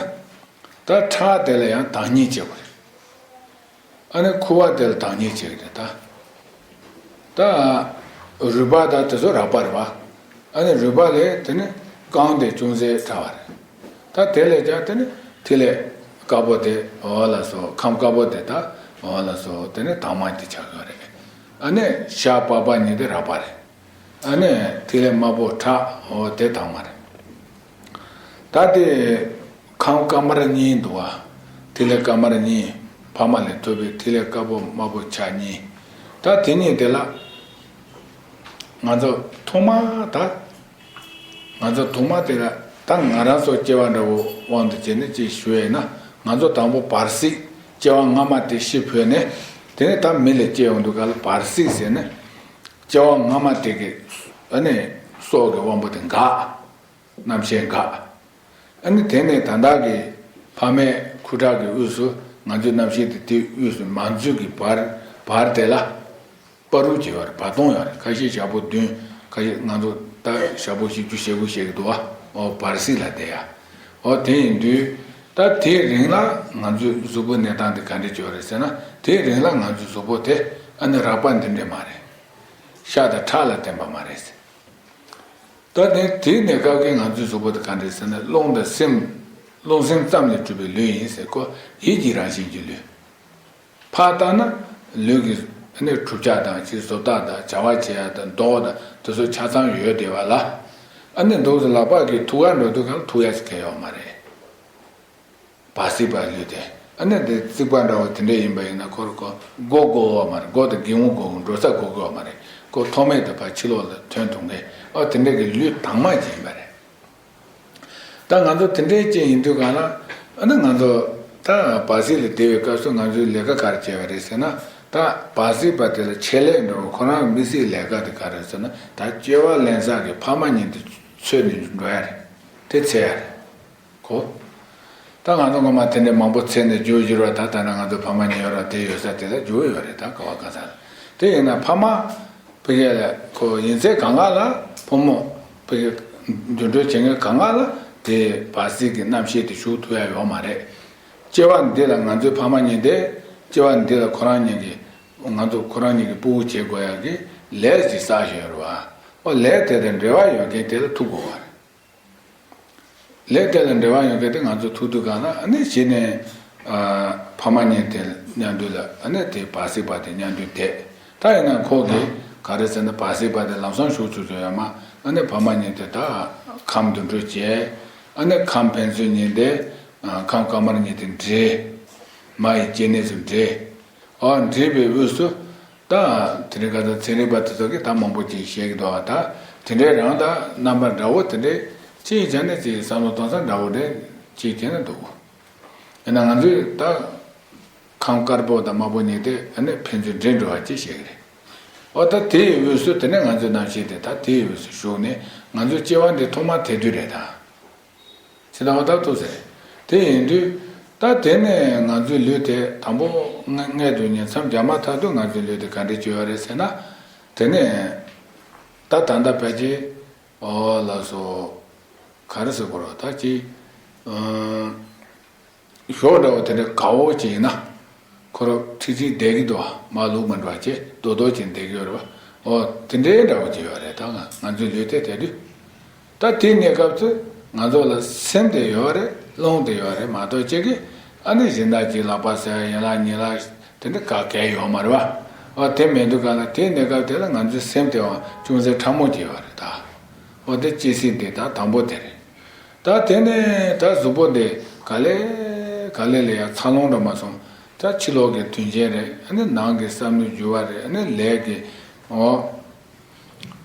ད་ཁྲག་དེ་ལ་ཡང་དྭངས་སྙིགས་བྱེད་དགོས་རེད། ཨ་ནི་ཁུ་བ་དེ་ལ་དྭངས་སྙིགས་བྱེད་ཀྱི་རེད་ད། ད་རུས་པ་ད་དེ་ཚོ་རགས་པ་རེད་བ། ཨ་ནི་རུས་པ་ལས་དེ་ནི་རྐང་དེ་ཅུང་ཟད་ཕྲ་བ་རེད། ད་དེ་ལས་ཀྱང་དེ་ནི་ཐིག་ལེ་དཀར་པོ་དེ་འོ་ལ་སོགས་ཁམས་དཀར་པོ་དེ་ད་འོ་ལ་སོགས་དེ་ནི་དྭངས་མ་དེ་ཆགས་ཀྱི་རེད། ཨ་ནི་ཤ་པགས་པ་གཉིས་དེ་རགས་པ་རེད། ཨ་ནི་ཐིག་ལེ་དམར་པོ་ཁྲག་འོ་དེ་དྭངས་མ་རེད། ད་དེ་ཁམས་དཀར་དམར་གཉིས་འདུག་བ། ཐིག་ལེ་དཀར་དམར་གཉིས། ཕ་མ་ལས་ཐོབ་པའི་ཐིག་ལེ་དཀར་པོ་དམར་པོ་ཆ་གཉིས། ད་དེ་གཉིས་དེ་ལ་ང་ཚོ་ཐོག་མ་ད། ང་ཚོ་ཐོག་མ་དེ་ལ་ད་ང་རང་ཚོ་སྐྱེ་བ་འདྲ་བོ་དབང་དུ་བྱས་ནས་ཅིག་ཞུ་ཡས་ན། ང་ཚོ་དང་པོ་བར་སྲིད་སྐྱེ་བ་སྔ་མ་དེ་ཤི་འཕོས་ནས། དེ་ནས་ད་མི་ལ་སྐྱེ་ཡོང་དུས་ག་ལ་བར་སྲིད་ཟེར་ནས། སྐྱེ་བ་སྔ་མ་དེ་གི་ཨ་ནི་སྲོག་གི་དབང་པོ་དེ་འགག་རྣམ་ཤེས་འགག་ཨ་ནི་དེ་ནས་ད་ལྟ་གི་ཕ་མའི་ཁུ་ཁྲག་གི་དབུས་སུ་ང་ཚོའི་རྣམ་ཤེས་དེ་དེའི་དབུས་སུ་མ་འཛུལ་གྱི་བར་བར་དེ་ལ་བར་རུ་བྱེད་པར་བར་སྟོང་ཡོད་རེད། ཁ་ཤས་ཞག་པོ་བདུན། ཁ་ཤས་ང་ཚོ་ད་ཞག་པོ་བཞི་བཅུ་ཞེ་དགུ་བཤད་ཀྱི་འདུག་བ། འོ་བར་སྲིད་ལ་བསྡད་ཡ། འོ་དེ་ཡིན་དུས་ད་དེའི་རིང་ལ་ང་ཚོའི་གཟུགས་པོ་གནས་སྟངས་དེ་ག་འདྲ་བྱེད་པ་རེད་ཟེར་ན། དེའི་རིང་ལ་ང་ཚོའི་གཟུགས་པོ་དེ་ཨ་ནི་རགས་པ་འདི་འདྲས་མ་རེད། ཤ་དང་ཁྲག་ལ་བརྟེན་པ་མ་རེད་ཟེར། ད་ནི་དེའི་གནས་སྐབས་ཀྱི་ང་ཚོའི་གཟུགས་པོ་དེ་ག་འདྲ་ཟེར་ན། རླུང་དང་སེམས། རླུང་སེམས་ཙམ་ལས་གྲུབ་པའི་ལུས་ཡིན་ཟེར། ཁོ་ཡིད་ཀྱི་རང་བཞིན་གྱི་ལུས། ཕར་བལྟས་ན་ལུས་ཀྱི་ཨ་ནི་གྲུབ་ཆ་དང་ཅིག་བཟོ་ལྟ་དང་བྱ་བ་བྱེད་ཡ་དང་མདོག་དང་དེ་ཚོ་ཆ་ཚང་ཡོད་བསྡད་པ་ལ། ཨ་ནི་འདུག་སེ་ལག་པ་གིས་ཐུག་ག་འགྲོ་དུས་གང་ལ་ཐུག་ཡ་ཞིག་གང་ཡོད་མ་རེད། བར་སྲིད་པ་ལུས་དེ། ཨ་ནི་དེ་རྩིག་པ་འདྲ་བོ་དེ་འདྲ་ཡིན་པ་ཡིན་ན་ཁོ་ར་ཁོ་སྒོ་སྒོ་བ་མ་རེད། སྒོ་དང་སྒེའུ་ཁུང་སྒོ་འགྲོ་ས་སྒོ་སྒོ་བ་མ་རེད། ཁོ་ཐོགས་མེད་དུ་ཕར་ཕྱི་ལོགས་ལ་ཐོན་ཐུབ་མཁན། ཨོ་དེ་འདྲ་གི་ལུས་དྭངས་མ་ཅིག་ཡིན་པ་རེད། ད་ང་ཚོ་དེ་འདྲའི་ཅིག་ཡིན་དུས་གང་ལ། ཨ་ནི་ང་ཚོ་ད་བར་སྲིད་ལ་བསྡད་པའི་སྐབས་སུ་ང་ཚོའི་ལས་ཀ་ག་རེ་བྱས་པ་རེད་ཟེར་ན། ད་བར་སྲིད་པ་དེ་ལ་ཆེད་ལས་འདྲ་བོ་ཁོ་རང་དམིགས་བསལ་ལས་ཀ་དེ་ག་རེ་ཟེར་ན། ད་སྐྱེ་བ་ལེན་ས་གི་ཕ་མ་གཉིས་དེ་འཚོལ་ནས་འགྲོ་ཡ་རེད། དེ་འཚོལ་ཡ་རེད། གོ། ད་ང་ཚོ་སྔོན་མ་དེ་འདྲའི་མང་པོ་འཚོལ་ནས་རྒྱུ་བཞུར་བ། ད་ད་ནི་ང་ཚོ་ཕ་མ་གཉིས་ཡོད་ར། དེ་ཡོད་ས་དེ་ལ་རྒྱུ་ཡོད་རེད། ད་ག་བ་ག་ས་ལ། དེ་ཡིན་ན་ཕ་མ་ཕ་གི་ལ་ཁོ་ཡིན་ཚད་གང་ག་ལ་ཕོ་མོ་ཕ་གི་འདུ་འགྲོ་བྱེད་མཁན་གང་ག་ལ་དེ་བར་སྲིད་ཀྱི་རྣམ་ཤེས་དེ་ཞུགས་ཐུབ་ཡ་ཡོད་མ་རེད། སྐྱེ་བ་འདི་ལ་ང་ཚོའི་ཕ་མ་གཉིས་དེ། སྐྱེ་བ་འདི་ལ་ཁོ་རང་གཉིས་ཀྱིས། ང་ཚོ་ཁོ་རང་གཉིས་ཀྱི་ཕྲུ་གུ་བྱེད་དགོས་ཡ་གི་ལས་ཅིག་བསགས་བཞག་ཡོད་རེད་བ། ཨོ་ལས་དེ་དང་འབྲེལ་བ་ཡོད་མཁན་དེ་ལ་ཐུག་དགོས་བ་རེད། ལས་དེ་ལ་འབྲེལ་བ་ཡོད་མཁན་དེ་ང་ཚོ་ཐུག་དུས་གང་ལ་ཨ་ནི་གཞི་ནས་ཨ་ཕ་མ་གཉིས་དེ་མཉམ་དུ་ལ། ཨ་ནི་དེ་བར་སྲིད་པ་དེ་མཉམ་དུ་བསྡད། ད་ཡིན་ན་ཁོ་གིས་ག་རེ་ཟེར་ན། བར་སྲིད་པ་དེ་ལམ་སང་ཞུགས་ཚུལ་ཚོད་ཡོད་མ། ཨ་ནི་ཕ་མ་གཉིས་དེ་ད་ཁམས་འདུ་འགྲོ་བྱས། ཨ་ནི་ཁམས་ཕན་ཚུན་གཉིས་དེ་ཨ་ཁམས་དཀར་དམར་གཉིས་དེ་འདྲེས། མ་ཡི་སྐྱེ་གནས་སུ་འདྲེས། ཨ་འདྲེས་པའི་དབུས་སུ། ད་དེ་རིང་ཁ་སང་ཚན་རིག་པ་དེ་ཚོ་གིས་ད་མང་པོ་ཅིག་བཤད་ཀྱི་འདུག་ཨ། ད་དེ་འདྲའི་རང་ད་རྣམ་པ་འདྲ་བོ་དེ་འདྲའི་ཅིག་བྱས་ནས་ཅིག་བསམ་བློ་གཏོང་ས་འདྲ་བོ་རེ་ཅིག་དེ་ནས་འདུག་ཡིན་ན་ང་ཚོས་ད་ཁམས་དཀར་པོ་དང་དམར་པོ་གཉིས་དེ་ཨ་ནི་ཕན་ཚུན་འདྲེས་འགྲོ་བ་ཅིག་བཤད་ཀྱི་རེད། ཨོ་ད་དེའི་དབུས་སུ་དེ་ནས་ང་ཚོའི་རྣམ་ཤེས་དེ་ད་དེའི་དབུས་སུ་ཞུགས་ནས་ང་ཚོའི་སྐྱེ་བ་འདི་ཐོག་མ་དེ་དུས་རེད་ད། ཇི་ལྟ་བ་ལྟར་ཐུག་ཟེར། དེ་ཡིན་དུས་ད་དེ་ནས་ང་ཚོའི་ལུས་དེ་དང་པོ་མངལ་མངལ་དུ་ཉིང་མཚམས་སྦྱར་མ་ཐག་ཏུ་ང་ཚོའི་ལུས་དེ་ག་འདྲས་བྱུང་བ་རེད་ཟེར་ན། དེ་ནས་ད་ད་ལྟ་ཕལ་ཆེར་ཨོ་ལགས་སོ། ག་རེ་ཟེར་དགོས་རེད། ད་ཅིག་ཨ་ཞོགས་འདྲ་བོ་དེ་འདྲ་དགའ་བོ་ཅིག་ཡིན་ན། ཁོ་རང་ཁྲིག་ཁྲིག་བསྡད་ཀྱི་འདུག་བ། མ་ལུག་མ་འགྲོ་བ་བྱས་རྡོག་རྡོག་ཅིག་བསྡད་ཀྱི་ཡོད་རེད་བ། ཨོ་དེ་འདྲའི་འདྲ་བོ་ཅིག་ཡོད་རེད། ད་ང་ང་ཚོའི་ལུས་དེ་དེ་དུས། ད་དེའི་གནས་སྐབས་སུ་ང་ཚོ་ལ་སེམས་དེ་ཡོད་རེད། རླུང་དེ་ཡོད་རེད་མ་གཏོགས། ཅིག་གིས་ཨ་ནི་སྦྱིན་བདག་གཅིག་ལག་པ་ཟེར་ཡན་ལག་གཉིས་ལ་དེ་འདྲ་ག་གལ་ཡོད་མ་རེད་བ། ཨོ་དེ་མེད་དུས་ག་ལ་དེའི་གནས་སྐབས་དེ་ལ་ང་ཚོའི་སེམས་དེ་བ་ཅུང་ཟད་ཕྲ་མོ་ཅིག་ཡོད་རེད་ད། ཨོ་དེ་སྐྱེ་སྲིད་དེ་ད་དང་པོ་དེ་རེད། ད་དེ་ནས་ད་གཟུགས་པོ་འདི་ག་ལེ་ག་ལེ་ལ་ཡ་འཚར་ལོངས་འགྲོ་མ་སོང་། ད་ཕྱི་ལོགས་ཀྱི་དོན་ཆེན་རེད། ཨ་ནི་ནང་གི་བསམ་བློའི་འགྱུར་བ་རེད། ཨ་ནི་ལས་ཀྱི་ཨོ་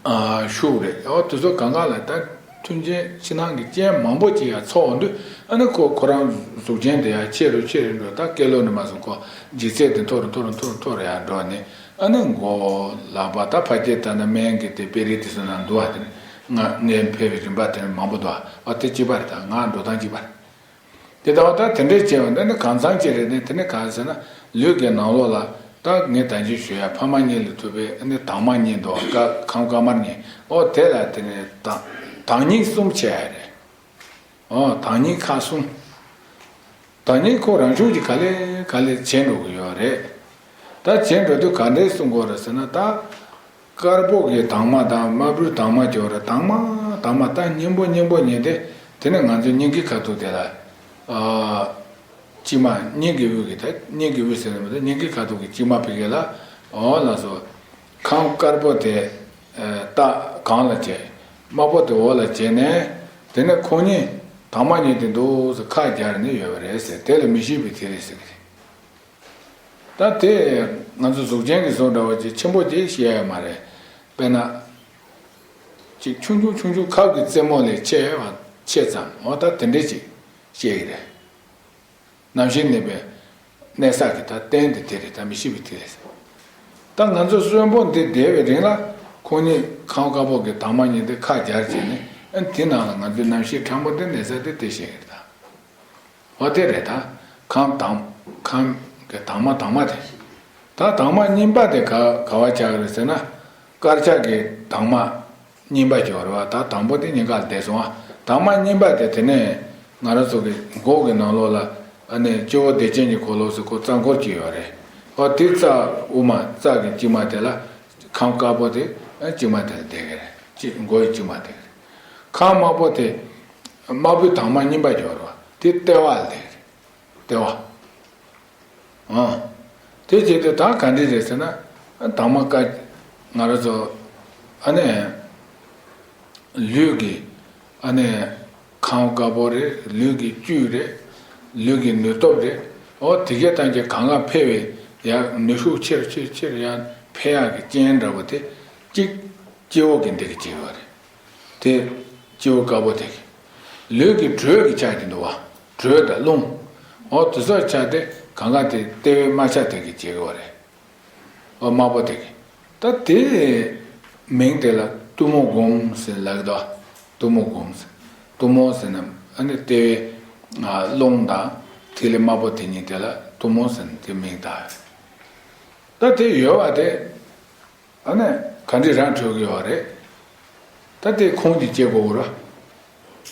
ཨ་ཤུགས་རེད། ཨོ་དེ་ཚོ་གང་ག་ལ་ད་ མཐུན་རྐྱེན་ཕྱི་ནང་གི་རྐྱེན་མང་པོ་ཅིག་ཡང་ཚོགས་འོང་དུས། ཨ་ནི་ཁོ་ཁོ་རང་གཟུགས་ཅན་དེ་ཡང་ཆེ་རུ་ཆེ་རུ་འགྲོ། ད་སྐྱེ་ལོ་ནི་མ་སོང་ཁོ་ལྗིད་ཚད་དེ་མཐོ་རུ་མཐོ་རུ་མཐོ་རུ་མཐོ་རུ་ཡང་འགྲོ་ནས། ཨ་ནི་མགོ་ལག་པ་ད་ཕ་སྐྱེས་ད་ནི་སྨན་གྱི་དེ་དཔེ་རིས་དེ་ཚོ་ན་འདུག་བ། དེ་ནི་ང་ངའི་ཕེབས་པའི་རིམ་པ་དེ་ནི་མང་པོ་འདུག་བ། དེ་གཅིག་པ་རེད། ད་ང་འགྲོ་སྟངས་གཅིག་པ་རེད། དེ་ལྟ་བ་ད་དེ་འདྲའི་བྱས་པ་འདི་ནི་གང་འཚམ་ཅིག་རེད། ནི་དེ་ནི་གང་ཟེར་ན། ལུས་ཀྱི་ནང་ལོགས་ལ་ད་ངས་ད་གིན་ཞུ་ཡ་ཕ་མ་གཉིས་ལས་ཐུབ་པའི་ནི་དྭངས་མ་གཉིས་འདུག་བ། ཁམས་དཀར་དམར་གཉིས། ཨོ་དེ་ལ་དེ་ནི་དྭངས་དྭངས་སྙིགས་གསུམ་བྱས་ཡ་རེད། ཨོ་དྭངས་སྙིགས་ཁག་གསུམ། དྭངས་སྙིགས་ཁོ་རང་ཤུགས་ཀྱིས་ག་ལེ་ག་ལེ་བྱེད་འགྲོ་གི་ཡོད་རེད། ད་བྱེད་འགྲོ་དུས་ག་འདྲས་གསུང་གི་ཡོད་རེད་ཟེར་ན། ད་དཀར་པོ་གི་དྭངས་མ་དང་དམར་པོའི་དྭངས་མ་ཅིག་ཡོད་རེད། དྭངས་མ་དྭངས་མ་ད་སྙིང་པོ་སྙིང་པོ་ཉིད་དེ། དེ་ནི་ང་ཚོའི་སྙིང་གི་ཁ་ཐུག་དེ་ལ། ཨ་མཆི་མ་སྙིང་གི་དབུས་ཀྱི། ད་སྙིང་གི་དབུས་ཟེར་ན་མི་འདུག་སྙིང་གི་ཁ་ཐུག་གི་མཆི་མ་ཕ་གི་ལ། ཨོ་ལགས་སོ། ཁམས་དཀར་པོ་དེ་ཨ་ད་གང་ལ་བྱས། དམར་པོ་དེ་འོག་ལ་བྱས་ནས། དེ་ནི་ཁོ་གཉིས་དྭངས་མ་གཉིས་དེ་འདུག་སེ་ཁ་སྦྱར་ནས་ཡོད་པ་རེད་ཟེར། དེ་ལ་མི་ཤིགས་པའི་ཐིག་ལེ་ཟེར་གི་རེད། ད་དེ་ང་ཚོ་གཟུགས་ཅན་གྱི་གཟུགས་འདྲ་བ་ཅིག་ཆེན་པོ་ཅིག་བཤད་ཡ་མ་རེད། དཔེར་ན། ཅིག་ཆུང་ཆུང་ཆུང་ཆུང་ཁབ་ཀྱི་རྩེ་མོ་ལས་ཆེ་བ་ཆེ་ཙམ། འོ་ད་དེ་འདྲས་ཅིག་བཤད་ཀྱི་རེད། རྣམ་ཤེས་གནས་པའི་གནས་ས་གི་ད་རྟེན་དེ་དེ་རེད། ད་མི་ཤིགས་པའི་ཐིག་ལེ་ཟེར། ད་ང་ཚོ་གསོན་པོ་འདི་བསྡད་པའི་རིང་ལ་ཁོང་གཉིས་ཁམས་དཀར་པོ་གི་དྭངས་མ་གཉིས་དེ་ཁ་སྦྱར་བྱས་ནས། ཨ་དེ་ནང་ལ་ང་ཚོའི་རྣམ་ཤེས་ཕྲ་མོ་དེ་གནས་ས་དེ་དེ་བཤད་ཀྱི་རེད་ད། འོ་དེ་རེད་ད། ཁམས་དྭངས། ཁམས་ཀྱི་དྭངས་མ་དྭངས་མ་དེ། ད་དྭངས་མ་གཉིས་པ་དེ་ག་ག་བ་ཆགས་ཀྱི་རེད་ཟེར་ན། དཀར་ཆ་གི་དྭངས་མ་གཉིས་པ་ཅིག་ཡོད་རེད་བ། ད་དང་པོ་དེ་གཉིས་ཀ་ལ་བསྡད་སོང་བ། དྭངས་མ་གཉིས་པ་དེ་དེ་ནས་ང་རང་ཚོ་གི་མགོ་གི་ནང་ལོགས་ལ། ཨ་ནི་སྤྱི་བོ་བདེ་ཆེན་གྱི་འཁོར་ལོ་ཟེར་ཁོ་རྩ་འཁོར་གཅིག་ཡོད་རེད། འོ་དེ་རྩ་དབུ་མ་རྩ་གི་དཀྱིལ་མ་དེ་ལ། ཁམས་དཀར་པོ་དེ་ཨ་དཀྱིལ་མ་དེ་ལ་བསྡད་ཀྱི་རེད། དཀྱིལ་མགོ་ཡི་དཀྱིལ་མ་དེ་རེད། ཁམས་དམར་པོ་དེ། དམར་པོའི་དྭངས་མ་གཉིས་པ་ཅིག་ཡོད་རེད་བ། དེ་ལྟེ་བ་ལ་བསྡད་ཀྱི་རེད། ལྟེ་བ། ཨང་། དེ་བྱས་ཏེ་ད་ག་འདྲ་རེད་ཟེར་ན། དྭངས་མ་ཀ། ང་རང་ཚོ་ཨ་ནི་ལུས་ཀྱི་ཨ་ནི་ཁམས་དཀར་པོ་རེད། ལུས་ཀྱི་བཅུད་རེད། ལུས་ཀྱི་ནུས་སྟོབས་རེད། འོ་དེ་གའི་སྟངས་ཀྱི་གང་ག་འཕེལ་བའི་ཡང་ནུས་ཤུགས་ཆེར་ཆེར་ཆེར་ཡང་འཕེལ་ཡག་གི་རྐྱེན་འདྲ་བོ་དེ་གཅིག་སྤྱི་བོ་གི་འདི་གི་གཅིག་ཡོད་རེད། དེ་སྤྱི་བོ་དཀར་པོ་དེ་གི། ལུས་ཀྱི་དྲོད་ཀྱི་ཆ་གི་འདུག་བ། དྲོད་དང་རླུང་། འོ་དེ་ཚོ་ཆ་དེ་གང་ག་དེ་ལྟེ་བའི་རྨ་བྱ་དེ་གི་བྱེད་དགོས་རེད། འོ་དམར་པོ་དེ་གི། ད་དེ་མིང་དེ་ལ་གཏུམ་མོ་སྒོམ་ཟེར་ལབ་ཀྱི་འདུག་བ། གཏུམ་མོ་སྒོམ་ཟེར། གཏུམ་མོ་ཟེར་ན་ཨ་ནི་ལྟེ་བའི་ཨ་རླུང་དང་ཐིག་ལེ་དམར་པོ་དེ་གཉིས་དེ་ལ་གཏུམ་མོ་ཟེར་ནས་དེ་མིང་བཏགས་ཡོད། ད་དེ་ཡོད་པ་དེ། ཨ་ནི་ག་འདྲས་རང་འཕྲོད་ཀྱི་ཡོད་རེད། ད་དེ་ཁུངས་ཀྱིས་བྱེད་དགོས་རེད།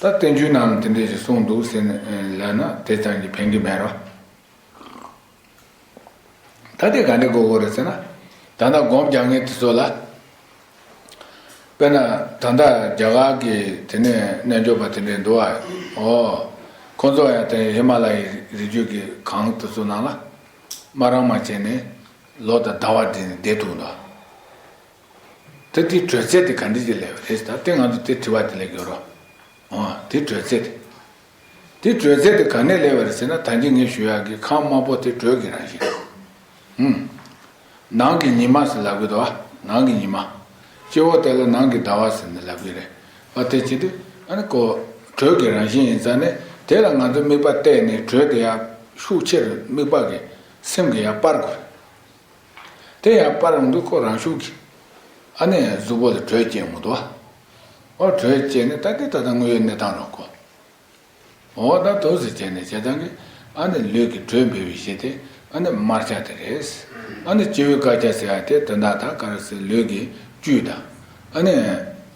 ད་བསྟན་བཅོས་ནང་ལ་དེ་འདྲས་ཞིག་གསུངས་འདུག་ཟེར་ནས་ལབ་ན་དེ་ཙམ་གྱིས་ཕན་གྱི་མེད་རེད། ད་དེ་ག་འདྲས་དགོས་དགོས་རེད་ཟེར་ན། ད་ལྟ་སྒོམ་རྒྱག་མཁན་དེ་ཚོ་ལ། དཔེར་ན་ད་ལྟ་རྒྱ་གར་གྱི་དེ་ནས་རྣལ་འབྱོར་པ་དེ་འདྲས་འདུག་ཨ། ཨོ། ཁོ་ཚོ་ཡང་དེ་ཧི་མ་ལ་ཡའི་རི་རྒྱུད་ཀྱི་གངས་དེ་ཚོ་ནང་ལ། སྨ་ར་མ་བྱས་ནས་ལོ་དང་ཟླ་བ་བསྒྲིལ་ནས་བསྡད་ཐུབ་འདུག་ད་དེའི་དྲོད་ཚད་དེ་ག་འདྲ་ཅིག་སླེབས་པ་རེད་ཟེར། ད་དེ་ང་ཚོ་དེ་དྲི་བ་དེ་སླེབས་ཡོད་རེད། འོ་དེ་དྲོད་ཚད་དེ། དེ་དྲོད་ཚད་དེ་ག་ནས་སླེབས་པ་རེད་ཟེར་ན། ད་གིན་ངས་ཞུ་ཡག་གི་ཁམས་དམར་པོ་དེ་དྲོད་ཀྱི་རང་བཞིན་རེད། ཧུམ། ནང་གི་ཉི་མ་ཟེར་ལབ་ཀྱི་འདུག་བ། ནང་གི་ཉི་མ། སྤྱི་བོ་དེ་ལ་ནང་གི་ཟླ་བ་ཟེར་ནས་ལབ་ཀྱི་རེད། འོ་དེ་བྱེད་དུས་ཨ་ནི་ཁོ་དྲོད་ཀྱི་རང་བཞིན་ཡིན་ཙང་ནས། དེ་ལ་ང་ཚོ་དམིགས་པ་གཏད་ནས་དྲོད་དེ་ཡར་ཤུགས་ཆེར་དམིགས་པ་གི་སེམས་ཀྱིས་ཡར་སྤར་དགོས། དེ་ཡང་སྤར་ཡོང་དུས་ཁོ་རང་ཤུགས་ཀྱིས་ཨ་ནི་གཟུགས་པོ་ལ་དྲོད་སྐྱེ་མི་འདུག་བ། ཨོ་དྲོད་སྐྱེས་ནས་ད་དེ་ད་ལྟ་དངོས་ཡོད་གནས་སྟངས་རེད་ཁོ། ཨོ་ད་དུ་ཟེར་བྱས་ནས་བྱས་ཙང་གི་ཨ་ནི་ལུས་ཀྱི་དྲོད་འཕེལ་བའི་གཞི་དེ་ཨ་ནི་དམར་ཆ་དེ་རེད། ཨ་ནི་སྤྱི་བོའི་དཀར་ཆ་ཟེར་ཡ་དེ་དོན་དག་ད་ག་རེ་ཟེར། ལུས་ཀྱི་བཅུད་དང་ཨ་ནི་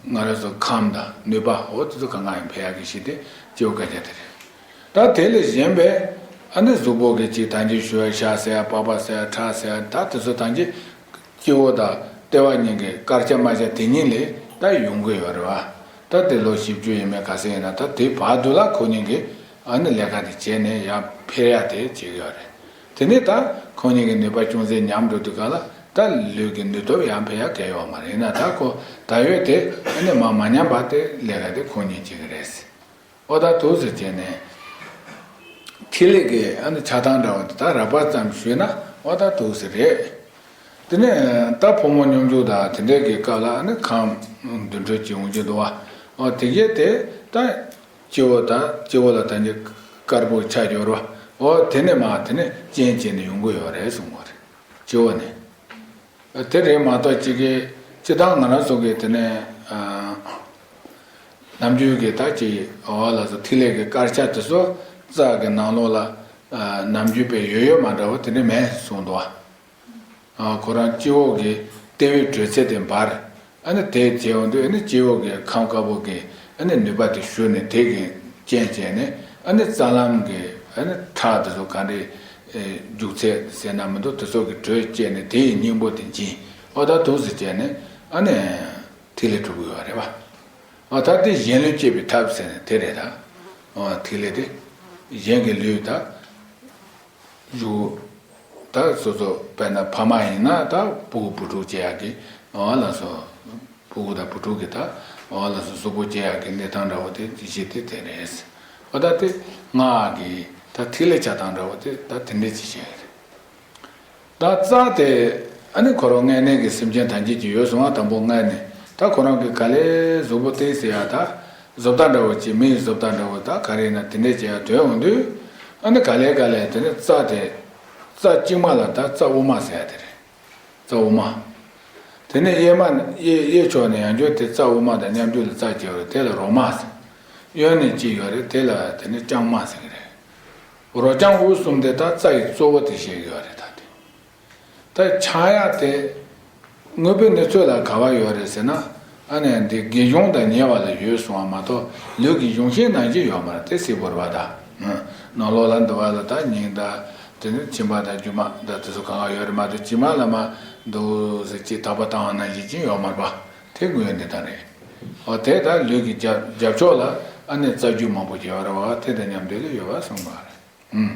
ང་རང་ཚོ་ཁམས་དང་ནུས་པ། འོ་དེ་ཚོ་གང་ག་ཡང་འཕེལ་ཡག་གི་གཞི་དེ་སྤྱི་བོའི་དཀར་ཆ་དེ་རེད། ད་དེ་ལས་གཞན་པའི་ཨ་ནི་གཟུགས་པོ་གི་ཅིག་ད་གིན་ཞུ་བའི་ཤ་ཟེར་ཡ། པགས་པ་ཟེར་ཡ། ཁྲག་ཟེར་ཡ། ད་དེ་ཚོ་ད་གིན་སྤྱི་བོ་དང་ལྟེ་བ་གཉིས་ཀྱི་དཀར་ཆ་དམར་ཆ་དེ་གཉིས་ལས་ད་ཡོང་གི་ཡོད་རེད་བ། ད་དེ་ལོ་བཞི་བཅུ་ཡས་མས་ག་ཚོད་ཡིན་ན། ད་དེ་བར་དུ་ལ་ཁོ་གཉིས་ཀྱིས་ཨ་ནི་ལས་ཀ་དེ་བྱས་ནས་ཡར་འཕེལ་ཡག་དེ་བྱེད་ཀྱི་ཡོད་རེད། དེ་ནས་ད་ཁོ་གཉིས་ཀྱི་ནུས་པ་ཅུང་ཟད་ཉམས་འགྲོ་དུས་སྒང་ལ་ད་ལུས་ཀྱི་ནུས་སྟོབས་ཡར་འཕེལ་ཡག་གལ་ཡོད་མ་རེད། ཡིན་ན་ད་ཁོ་ད་ཡོད་དེ་ཨ་ནི་མར་མ་ཉམས་པ་དེ་ལས་ཀ་དེ་ཁོ་གཉིས་བྱེད་ཀྱི་རེད། ཨོ་ད་དུ་ཟེར་བྱས་ནས། ཐིག་ལེ་གི་ཨ་ནི་ཆགས་སྟངས་འདྲ་བ་དེ་ད་རགས་པ་ཙམ་ཞུས་ན་ཨོ་ད་དུ་ཟེར་རེད། དེ་ནས་ད་ཕོ་མོ་སྙོམས་འཇུག་དང་དེ་འདྲའི་གི་སྐབས་ལ་ཨ་ནི་ཁམས་འདུ་འཕྲོད་ཅིག་འོང་གི་འདུག་བ། ཨོ་དེ་གས་དེ་ད་སྤྱི་བོ་དང་སྤྱི་བོ་ལ་ད་ནི་དཀར་པོ་ཆ་སྦྱོར་བ། ཨོ་དེ་ནས་མ་དེ་ནས་རྐྱེན་བྱས་ནས་ཡོང་གི་ཡོད་རེད་གསུངས་པ་རེད། སྤྱི་བོ་ནས། དེ་རེད་མ་གཏོགས་ཅིག་གི་སྤྱི་བཏང་ང་རང་ཚོ་གི་དེ་ནས་ཨ་ནམ་རྒྱུན་གི་ད་ཅིག་འོ་ལགས་སོ་ཐིག་ལེ་གི་དཀར་ཆ་དེ་ཚོ་རྩ་གི་ནང་ལོགས་ལ་ཨ་ནམ་རྒྱུན་པའི་ཡོད་ཡོད་མ་འདྲ་བོ་དེ་འདྲ་མེད་གསུངས་འདུག་བ། ཨ་ཁོ་རང་སྤྱི་བོ་གི་ལྟེ་བའི་དྲོད་ཚད་དེ་འབར། ཨ་ནི་དེ་བྱས་འོང་དུས་ཨ་ནི་སྤྱི་བོ་གི་ཁམས་དཀར་པོ་གི་ཨ་ནི་ནུས་པ་དེ་ཞུགས་ནས་དེ་གི་རྐྱེན་བྱས་ནས་ཨ་ནི་རྩ་ལམ་གི་ཨ་ནི་ཁྲག་དེ་ཚོ་ག་འདྲའི་ཨེ་རྒྱུག་ཚད་ཟེར་ན་མི་འདུག་དེ་ཚོ་གི་དྲོད་བསྐྱེད་ནས་དེ་ཡི་སྙིང་པོ་དེ་འབྱིན། ཨོ་ད་འདུག་སེ་བྱས་ནས་ཨ་ནི་ཐིག་ལེ་གྲུབ་ཀྱི་ཡོད་རེད་པ། ཨོ་ད་དེ་གཞན་ལུས་བསྐྱེད་པའི་ཐབས་ཟེར་ནས་དེ་རེད་ད། ཨོ་ཐིག་ལེ་དེ་གཞན་གྱི་ལུས་ད། གཞུག་ད་སོ་སོ་དཔེར་ན་ཕ་མ་ཡིན་ན་ད་ཕྲུ་གུ་བུ་ཕྲུག་སྐྱེ་ཡག་གི་ཨོ་ལགས་སོ། ཕྲུ་གུ་དང་བུ་ཕྲུག་གི་ད་ཨོ་ལགས་སོ་གཟུགས་པོ་སྐྱེ་ཡག་གི་གནས་སྟངས་འདྲ་བོ་དེ་གཞི་དེ་དེ་རེད། ཨོ་ད་དེ་སྔགས་ཀྱི་ད་ཐིག་ལེ་ཆགས་སྟངས་འདྲ་བོ་དེ་ད་དེ་འདྲས་ཅིག་བཤད་ཡོད་རེད། ད་རྩ་དེ་ཨ་ནི་ཁོ་རང་མངལ་གནས་ཀྱི་སེམས་ཅན་ཐམས་ཅད་ཀྱི་ཡོད་སོང་བ། དང་པོ་མངལ་ནས་ད་ཁོ་རང་གི་ག་ལེ་གཟུགས་པོ་དེ་ཟེར་ཡག་ད། བཟོ་ལྟ་འདྲ་བོ་ཅིག་མི་ཡི་བཟོ་ལྟ་འདྲ་བོ་ད་ག་རེ་ཡིན་ན་དེ་འདྲས་ཅིག་ཡར་ཐོན་འོང་དུས། ཨ་ནི་ག་ལེ་ག་ལེ་དེ་ནི་རྩ་དེ། རྩ་གཅིག་མ་ལ་ད་རྩ་དབུ་མ་ཟེར་ཡ་དེ་རེད། རྩ་དབུ་མ། དེ་ནས་གཡས་མ་གཡས་གཡས་ཕྱོགས་ནས་ཡང་བསྐྱར་དེ་རྩ་དབུ་མ་དང་མཉམ་འཇོག་ལ་རྩ་བྱས་པ་རེད། དེ་ལ་རོ་མ་ཟེར། གཡོན་ནས་གཅིག་ཡོད་རེད། དེ་ལ་དེ་ནི་བརྐྱང་མ་ཟེར་གི་རེད། རོ་རྐྱང་དབུ་གསུམ་དེ་ད་རྩ་ཡི་གཙོ་བོ་དེ་བཤད་གི་ཡོད་རེད་ད་དེ། ད་ཆགས་ཡག་དེ་དངོས་པོའི་གནས་ཚུལ་ལ་ག་བ་ཡོད་རེད་ཟེར་ན། ཨ་ནི་འདི་དགེ་སྦྱོང་དང་ཉེ་བ་ལ་ཡོད་གསུང་བ་མ་གཏོགས་ལུས་ཀྱི་གཞུང་ཤེས་ནང་བཞིན་ཡོད་མ་རེད། དེ་སྲིད་པོར་བ་དང་། ནང་ལོགས་ལ་འདུ་བ་ལ་ད་སྙིང་དང་དེ་ནི་མཆིན་པ་དང་རྒྱུ་མ་དང་དེ་ཚོ་གང་ག་ཡོད་རེད་མ་གཏོགས་དཀྱིལ་མ་ལ་མ་འདུག་ཟེར་ཅིག་དག་པ་བཏང་བ་ནང་བཞིན་ཅིག་ཡོད་མ་རེད་པ། དེ་དངོས་གནས་ད་རེད། ཨོ་དེ་ད་ལུས་ཀྱི་རྒྱབ་རྒྱབ་ཕྱོགས་ལ་ཨ་ནི་རྩ་རྒྱུས་མང་པོ་ཡོད་རེད་བ། དེ་དང་མཉམ་དུ་ལ་ཡོད་པ་གསུངས་པ་རེད།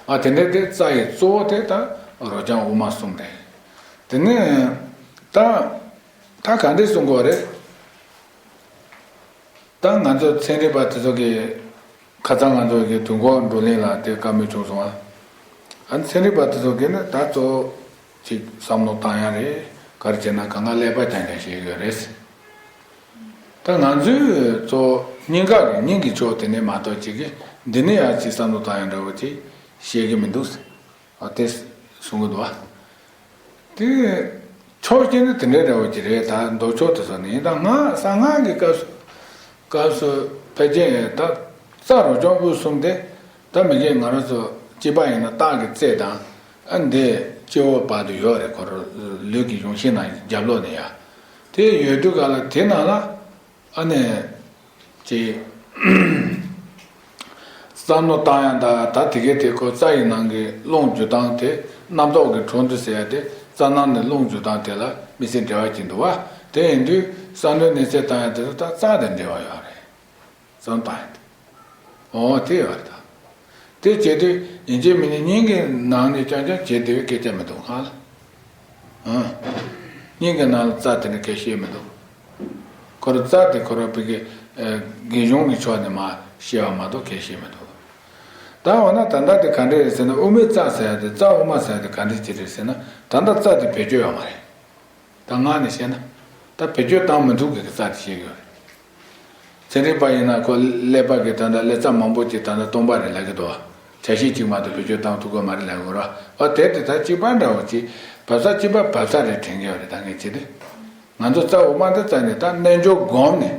ཨ་དེ་འདྲ་དེ་རྩ་ཡི་གཙོ་བོ་དེ་ད་རོ་རྐྱང་དབུ་མ་གསུམ་རེད། དེ་ནས་ད་ད་ག་འདྲས་གསུང་དགོས་རེད། ད་ང་ཚོ་ཚན་རིག་པ་དེ་ཚོ་གི་ཁ་སང་ང་ཚོ་གི་དུས་འཁོར་བགྲོ་གླེང་ལ་དེ་བཀའ་མོལ་བྱུང་སོང་ཨ། ཨ་ཚན་རིག་པ་དེ་ཚོ་གི་ནི་ད་གཙོ་བོ་ཅིག་བསམ་བློ་བཏང་ཡ་རེད། ག་རེ་བྱས་ན་གང་ག་ཀླད་པ་རྐྱང་རྐྱང་བཤད་ཡོད་རེད། ད་ང་ཚོས་གཙོ་བོ་སྙིང་ག་གི་སྙིང་གི་ཕྱོགས་དེ་ནས་མ་གཏོགས་ཅིག་གི་འདི་ནས་ཡར་ཅིག་བསམ་བློ་བཏང་ཡ་འདྲ་བོ་ཅིག་བཤད་གི་མི་འདུག་ཨ་དེ་གསུང་གི་འདུག་ཨ། དེ་ཕྱོགས་གཅིག་ནི་དེ་འདྲའི་འདྲ་བོ་ཅིག་རེད། ད་མདོ་ཕྱོགས་དེ་ཚོ་ནི་ཡིན། ད་སྔགས་གསང་སྔགས་ཀྱི་སྐབས་སུ་སྐབས་སུ་ཕལ་ཆེར་ད་རྩ་རོ་རྐྱང་དབུ་གསུམ་དེ་ད་མི་རྒན་ང་རང་ཚོ་སྐྱེས་པ་ཡིན་ན་སྟག་གི་རྩེ་དང་ཨ་འདི་སྤྱི་བོ་བར་དུ་ཡོད་རེད། ཁོ་རང་ལུས་ཀྱི་གཞུང་ཤེས་ནང་རྒྱབ་ལོགས་ནས་ཡ། དེ་ཡོད་དུས་ག་ལ་དེ་ནང་ལ་ཨ་ནི་ཅིག་བསམ་བློ་བཏང་ཡང་ད་ད་དེ་གའི་དེ་ཁོ་རྩ་ཡི་ནང་གི་རླུང་རྒྱུ་སྟངས་དེ་རྣམ་རྟོག་གི་འཕྲོ་འདུ་ཟེར་ཡ་དེ་རྩ་ནང་ནས་རླུང་རྒྱུ་སྟངས་དེ་ལ་དམིགས་བསལ་འབྲེལ་བ་ཅིག་འདུག་བ། དེ་ཡིན་དུས་བསམ་བློའི་གནས་ཚད་བཏང་ཡ་དེ་ཚོ་ད་རྩ་དང་འབྲེལ་བ་ཡོད་རེད། བསམ་བཏང་ཡ་དེ། ཨོ་དེ་ཡོད་རེད་ད། དེ་བྱེད་དུས་ཡིན་གཅིག་མིན་གཅིག་སྙིང་གི་ནང་ནས་རྐྱང་རྐྱང་བྱེད་བདེ་བའི་སྐད་ཆ་མི་འདུག་ཧ་ལ། ཨང་། སྙིང་གི་ནང་ལ་རྩ་དེ་འདྲ་གས་བཤད་མི་འདུག་ཁོ་རང་རྩ་དེ་ཁོ་རང་བོད་ཀྱི་ཨ་དགེ་སྦྱོང་གི་ཕྱོགས་ནས་མར་བཤད་པ་མ་གཏོགས་གས་བཤད་མི་འདུག་ད་འོ་ན་ད་ལྟ་དེ་ག་འདྲ་རེད་ཟེར་ན། དབུ་མའི་རྩ་ཟེར་ཡ་དེ་རྩ་དབུ་མ་ཟེར་ཡ་དེ་ག་འདྲ་ཅིག་རེད་ཟེར་ན། ད་ལྟ་རྩ་དེ་བེད་སྤྱོད་ཡོད་མ་རེད། ད་སྔགས་ནས་བཤད་ན་ད་བེད་སྤྱོད་བཏང་མི་ཐུབ་མཁན་གྱི་རྩ་དེ་བཤད་ཀྱི་ཡོད་རེད། ཚན་རིག་པ་ཡིན་ན་ཁོ་ཀླད་པ་གི་ད་ལྟ་ཀླད་རྩ་མང་པོ་ཅིག་ད་ལྟ་སྟོང་པ་རེད་ལབ་ཀྱི་འདུག་བ། ཆ་ཤས་གཅིག་མ་གཏོགས་བེད་སྤྱོད་བཏང་ཐུབ་ཀྱི་མ་རེད་ལབ་ཀྱི་ཡོད་རེད་བ། ཨོ་དེབ་དེ་ད་གཅིག་པ་འདྲ་བོ་ཅིག་བབས་ས་གཅིག་པ་བབས་ས་རེད་དྲན་གྱི་ཡོད་རེད། ད་ངས་བྱས་ཏེ་ང་ཚོ་རྩ་དབུ་མ་འདི་རྩ་ནས་ད་རྣལ་འབྱོར་སྒོམ་ནས་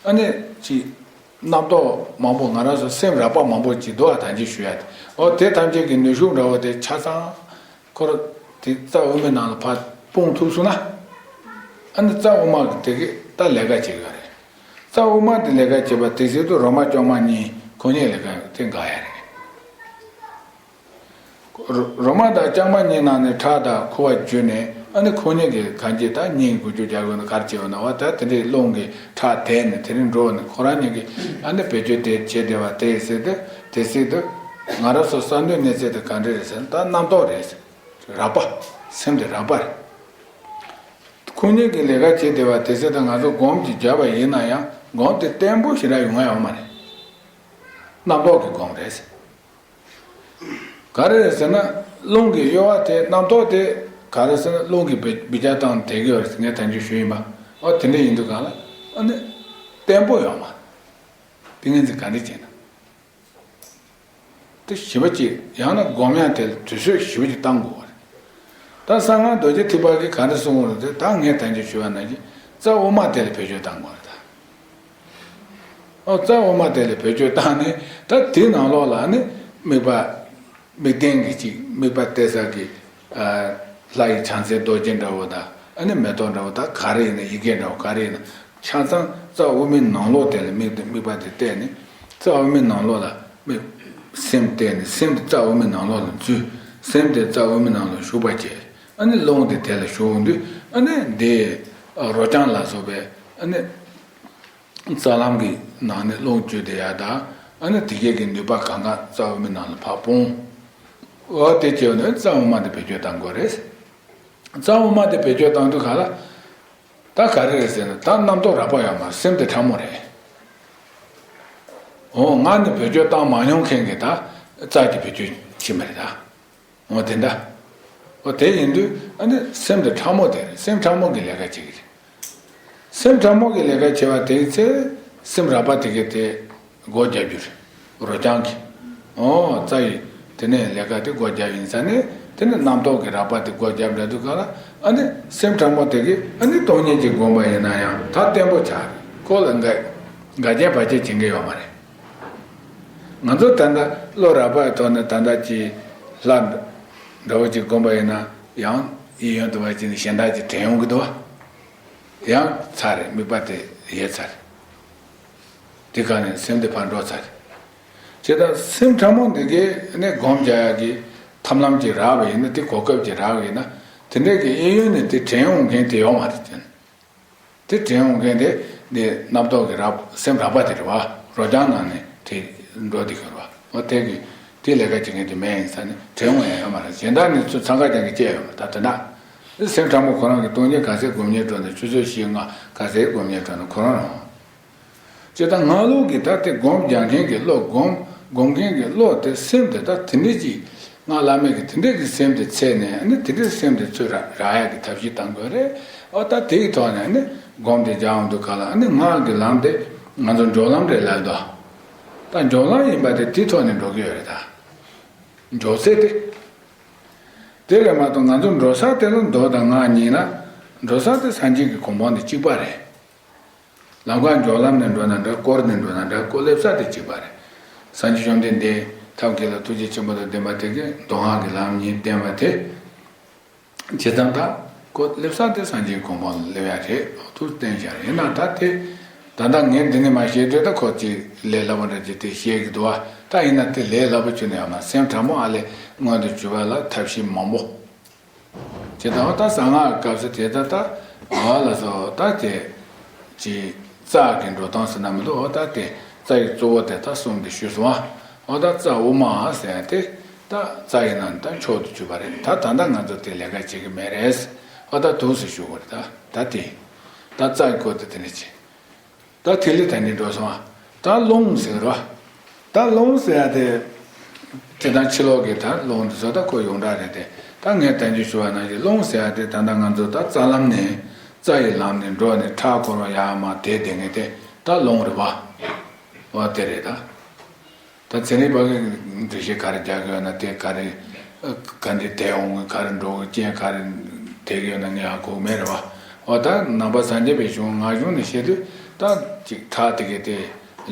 ཨ་ནི་ཅིག་རྣམ་རྟོག་མང་པོ་ང་རང་ཚོ་སེམས་རགས་པ་མང་པོ་ཅིག་འདུག་བ། ད་ཅིག་ཞུ་ཡ་དེ་ཨོ་དེ་ཐམས་ཅད་ཀྱི་ནུས་ཤུགས་འདྲ་བོ་དེ་ཆ་ཚང་ཁོ་རང་དེ་རྩ་དབུ་མའི་ནང་ལ་ཕར་སྤུངས་ཐུབ་སོང་ན། ཨ་ནི་རྩ་དབུ་མ་གི་དེ་གི་ད་ལས་ཀ་བྱེད་ཀྱི་རེད། རྩ་དབུ་མ་དེ་ལས་ཀ་བྱེད་པ་དེ་སྲིད་དུ་རོ་མ་ལྕོག་མ་གཉིས་ཁོ་གཉིས་ལས་ཀ་དེ་འགག་ཡ་རེད། རོ་རོ་མ་དང་ལྕགས་མ་གཉིས་ནང་ནས་ཁྲག་དང་ཁུ་བ་བརྒྱུད་ནས་ཨ་ནི་ཁོ་གཉིས་ཀྱི་གང་ཅི་ད་གཉིས་འགུལ་སྐྱོད་རྒྱག་དགོས་ན་ག་རེ་བྱེད་དགོས་ན་བ། ད་དེ་འདྲའི་རླུང་གི་ཁྲག་དེད་ནས་དེ་རིང་འགྲོ་ནས་ཁོ་རང་གཉིས་ཀྱི་ཨ་ནི་བེད་སྤྱོད་དེ་བྱེད་བདེ་བ་དེ་སྲིད་དུ་དེ་སྲིད་དུ་ང་རང་ཚོ་བསམ་བློའི་གནས་ཚད་དེ་ག་འདྲ་རེད་ཟེར་ན་ད་རྣམ་རྟོག་རེད། རགས་པ། སེམས་དེ་རགས་པ་རེད། ཁོ་གཉིས་ཀྱི་ལས་ཀ་བྱེད་བདེ་བ་དེ་ཚོ་ད་ང་ཚོ་སྒོམ་གྱིས་བརྒྱབ་པ་ཡིན་ན་ཡང་སྒོམ་དེ་བརྟན་པོ་ཞེ་དྲག་ཡོང་ཡ་ཡོད་མ་རེད། རྣམ་རྟོག་གི་སྒོམ་རེད། ག་རེ་རེད་ཟེར་ན་རླུང་གི་གཡོ་བ་དེ་རྣམ་རྟོག་དེ་ག་རེ་ཟེར་ན་རླུང་གི་བི་བི་ཅ་སྟངས་དེ་གི་ཡོད་རེད་ངས་ད་གིན་ཞུས་ཡིན་པ། ཨོ་དེ་འདྲ་ཡིན་དུས་གང་ལ་ཨ་ནི་ བརྟན་པོ་ཡོང་བ། དེ་ངན་ཚིག་ག་འདྲ་བྱས་ན། དེ་ཞིབ་པ་ཅིག་ཡང་ན་སྒོམ་ཡང་དེ་ལ་དུས་ཚོད་ཞིབ་པ་ཅིག་བཏང་དགོས་པ་རེད། ད་གསང་སྔགས་རྡོ་རྗེ་ཐེག་པ་གིས་ག་འདྲ་གསུངས་པ་རེད་དེ། ད་ངས་ད་ཅི་ཞུ་བ་ན་ཅི་རྩ་དབུ་མ་དེ་ལ་བེད་སྤྱོད་བཏང་དགོས་རེད་ད། ཨོ་རྩ་དབུ་མ་དེ་ལ་བེད་སྤྱོད་བཏང་ནས་ད་དེའི་ནང་ལོགས་ལ་ནི་དམིགས་པ། དམིགས་རྟེན་གྱི་ཅིག་དམིགས་པ་གཏད་ས་གི། ལྷ་ཡི་བྱང་སེམས་རྡོ་རྗེ་འདྲ་བོ་དང་ཨ་ནི་མེ་ཏོག་འདྲ་བོ་དང་ག་རེ་ཡིན་ན་ཡི་གེ་འདྲ་བོ་ག་རེ་ཡིན་ན་ཆ་ཚང་རྩ་དབུ་མའི་ནང་ལོགས་དེ་ལ་དམིགས་ཏེ་དམིགས་པ་དེ་གཏད་ནས་རྩ་དབུ་མའི་ནང་ལོགས་ལ་དམིགས། སེམས་གཏད་ནས་སེམས་དེ་རྩ་དབུ་མའི་ནང་ལོགས་ལ་འཛུལ། སེམས་དེ་རྩ་དབུ་མའི་ནང་ལ་ཞུགས་པ་བྱས། ཨ་ནི་རླུང་དེ་དེ་ལ་ཞུགས་དུས་ཨ་ནི་འདི་རོ་རྐྱང་ལ་སོགས་པའི་ཨ་ནི། རྩ་ལམ་གྱི་ནང་ནས་རླུང་བཅུ་དེ་ཡར་དང་ཨ་ནི་དེ་གས་ཀྱི་ནུས་པ་གང་ག་རྩ་དབུ་མའི་ནང་ལ་ཕར་སྤུངས། འོ་དེ་བྱས་ནས་རྩ་དབུ་མ་དེ་བེད་སྤྱོད་བཏང་དགོས་རེད། རྩ་དབུ་མ་དེ་བེད་སྤྱོད་བཏང་དུས་ག་ལ། ད་ག་རེ་རེད་ཟེར་ན་ད་རྣམ་རྟོག་རགས་པ་ཡོད་མ་རེད། སེམས་དེ་ཕྲ་མོ་རེད། འོ་ང་ནི་བེད་སྤྱོད་བཏང་མ་མྱོང་མཁན་གྱི་ད་རྩ་གི་བེད་སྤྱོད་བྱེད་མ་རེད་ད། འོ་དེ་འདྲ། འོ་དེ་ཡིན་དུས་ཨ་ནི་སེམས་དེ་ཕྲ་མོ་དེ་རེད། སེམས་ཕྲ་མོ་གི་ལས་ཀ་བྱེད་ཀྱི་རེད། སེམས་ཕྲ་མོ་གི་ལས་ཀ་བྱེད་པ་དེའི་ཚེ་སེམས་རགས་པ་དེ་གས་དེ་སྒོ་རྒྱབ་རྒྱུ་རེད། རོ་རྐྱང་གི། འོ་རྩ་ཡི་དེ་ནས་ལས་ཀ་དེ་སྒོ་རྒྱབ་ཡིན་ས་ནས་དེ་ནས་རྣམ་རྟོག་གི་རགས་པ་དེ་སྒོ་རྒྱབ་འདྲ་དུས་ག་ལ་ཨ་ནི་སེམས་ཕྲ་མོ་དེ་གས་ཨ་ནི་སྟོང་ཉིད་ཀྱི་སྒོམ་པ་ཡིན་ན་ཡང་ད་བརྟན་པོ་ཆགས་རེད། ཁོ་ལ་འགལ་འགལ་རྐྱེན་བར་ཆད་བྱེད་མཁན་ཡོད་མ་རེད། ང་ཚོ་ད་ལྟ་བློ་རགས་པའི་ཐོག་ནས་ད་ལྟ་ཅིག་ལྷ་འདྲ་བོ་ཅིག་བསྒོམས་པ་ཡིན་ན་ཡང་གཡས་གཡོན་དུ་བ་ཅིག་ནས་གཞན་དག་ཅིག་དྲན་ཡོང་གི་འདུག་བ། ཡང་ཚར་རེད། དམིགས་པ་དེ་ཡལ་ཚར་རེད། དེ་ག་ནས་སེམས་དེ་ཕར་འགྲོ་ཚར་རེད། བྱས་ཙང་སེམས་ཕྲ་མོ་འདི་གས་ནས་སྒོམ་རྒྱག་ཡག་གི་ཐབས་ལམ་ཅིག་རག་པ་ཡིན་ན་དེ་གོ་སྐབས་ཅིག་རག་པ་ཡིན་ན་དེ་འདྲས་ཀྱི་གཡས་གཡོན་ནས་དེ་དྲན་ཡོང་མཁན་དེ་ཡོད་མ་རེད་ཅན། དེ་དྲན་འོང་མཁན་དེ་འདི་རྣམ་རྟོག་གི་རགས་སེམས་རགས་པ་དེ་རེད་བ། རོ་རྐྱང་ནང་ནས་དེ་འགྲོ་དེ་ཤོར་བ། འོ་དེ་གི་དེ་ལས་ཀ་བྱེད་མཁན་དེ་མེད་ཡིན་ས་ནས་དྲན་འོང་ཡ་ཡོད་མ་རེད། གཞན་དག་ནི་ཚུར་འཚང་ཁ་རྐྱང་གི་སྐྱེ་ཡོད་མ་ད་དེ་འདྲ། སེམས་ཕྲ་མོ་ཁོ་རང་གི་སྟོང་ཉིད་ག་ཚད་སྒོམ་ཉེར་འགྲོ་ནས་ཆུ་ཚོད་བཞི་ལྔ་ག་ཚད་སྒོམ་ཉེར་འགྲོ་ན་ཁོ་རང་རང་། ཅེས་དང་སྔགས་ལུགས་ཀྱི་ད་དེ་སྒོམ་རྒྱག་མཁན་གྱི་བློ་སྒོམ་སྒོམ་མཁན་གྱི་བློ་དེ་སེམས་དེ་ད་དེ་འདྲ་ཅིག་སྔགས་བླ་མེད་ཀྱི་དེ་འདྲ་གི་སེམས་དེ་ཚད་ནས་ཨ་ནི་དེ་འདྲའི་སེམས་དེ་ཚུར་རག་རག་ཡག་གི་ཐབས་ཤེས་གཏང་དགོས་རེད། ཨོ་ད་དེ་ཡི་ཐོག་ནས་ཨ་ནི་སྒོམ་དེ་རྒྱག་འོང་དུས་ག་ལ་ཨ་ནི་སྔགས་ཀྱི་ལམ་དེ་ང་ཚོ་འགྲོ་ལམ་རེད་ལབ་དོ། ད་འགྲོ་ལམ་ཡིན་པ་དེ་དེ་ཐོག་ནས་འགྲོ་གི་ཡོད་རེད་ད། འགྲོ་ཚད་དེ། དེ་རེད་མ་གཏོགས་ང་ཚོ་འགྲོ་ས་དེ་ལ་མདོ་དང་སྔགས་གཉིས་ན་འགྲོ་ས་དེ་སངས་རྒྱས་ཀྱི་གོ་འཕང་དེ་གཅིག་པ་རེད། ལམ་ཁ་འགྲོ་ལམ་ནས་འགྲོ་ན་འདྲ། བསྐོར་ནས་འགྲོ་ན་འདྲ། བསྐོར་སླེབས་ས་དེ་གཅིག་པ་རེད། སངས་རྒྱས་བཅོམ་ལྡན་འདས་ཐབས་མཁས་ལ་ཐུགས་རྗེ་ཆེན་པོ་དང་ལྡན་པ་དེ་གིས་མདོ་སྔགས་ཀྱི་ལམ་གཉིས་བསྟན་པ་དེ། བྱས་ཙང་ད་བསྐོར་སླེབས་ས་དེ་སངས་རྒྱས་གོ་འཕང་ལ་སླེབས་ཡ་རེད་ཐུགས་བསྟན་བཞག་ཡིན་ན་ད་དེ། ད་ལྟ་ངས་འདི་ནས་མ་བཤད་དུས་ད་ཁོ་ཅིག་ལས་སླ་པོ་འདྲ་ཅིག་དེ་བཤད་གི་འདུག་བ། ད་ཡིན་ན་དེ་ལས་སླ་པོ་ཅིག་ནས་ཡང་ན་སེམས་ཕྲ་མོ་ཨ་ལས་མངོན་དུ་གྱུར་པ་ལ་ཐབས་ཤེས་མང་པོ། ཇི་ལྟར་ད་གསང་སྔགས་སྐབས་སུ་དེ་ལྟར་ད་འོ་ལ་སོགས་ད་དེ་ཅི་རྩ་གི་འགྲོ་སྟངས་ཟེར་ན་མི་འདུག་འོ་ད་དེ་རྩ་ཡི་གཙོ་བོ་དེ་ད་གསུམ་དེ་ཞུས་སོང་ཨ། འོ་ད་རྩ་དབུ་མ་ཟེར་ཡ་དེ་ད་རྩ་ཡི་ནང་ད་མཆོག་ཏུ་གྱུར་པ་རེད། ད་ད་ལྟ་ང་ཚོ་དེ་ལས་ཀ་བྱེད་ཀྱི་མེད་རེད། འོ་ད་དུས་སུ་ཞུ་དགོས་རེད། ད་ད་དེ་ད་རྩ་ཡི་སྐོར་དེ་དེ་ནས་ཅི། ད་ཐིག་ལེ་དེ་ནས་འགྲོ་སོང་ཨ། ད་རླུང་ཟེར་རོ། ད་རླུང་ཟེར་ཡ་དེ། དེ་དང་ཕྱི་ལོགས་ཀྱི་ད་རླུང་དེ་ཚོ་ད་ཁོ་ཡོངས་གྲགས་རེད་དེ། ད་ངས་ད་ཅི་ཞུ་བ་ནང་བཞིན་རླུང་ཟེར་ཡ་དེ་ད་ལྟ་ང་ཚོ་ད་རྩ་ལམ་ནས་རྩ་ཡི་ལམ་ནས་འགྲོ་ནས་ཁྲག་འཁོར་བ་ཡར་མར་དེད་བསྡད་མཁན་དེ་ད་རླུང་རེད་བ། འོ་དེ་རེད་ད། ད་ཚན་རིག་པ་གིས་འགྲེལ་བཤད་ག་རེ་རྒྱག་གི་ཡོད་ན་དེ་ག་རེ། ག་འདྲ་དེད་འོང་གི་ག་རེ་འགྲོ་གི་རྐྱེན་ག་རེ་དེད་གི་ཡོད་ན་ངས་ཧ་གོ་གི་མེད་རེད་བ། འོ་ད་ནང་པ་སངས་རྒྱས་པའི་གཞུང་སྔགས་གཞུང་ནས་བཤད་དུས་ད་ཅིག་ཁྲག་དེ་གས་དེ་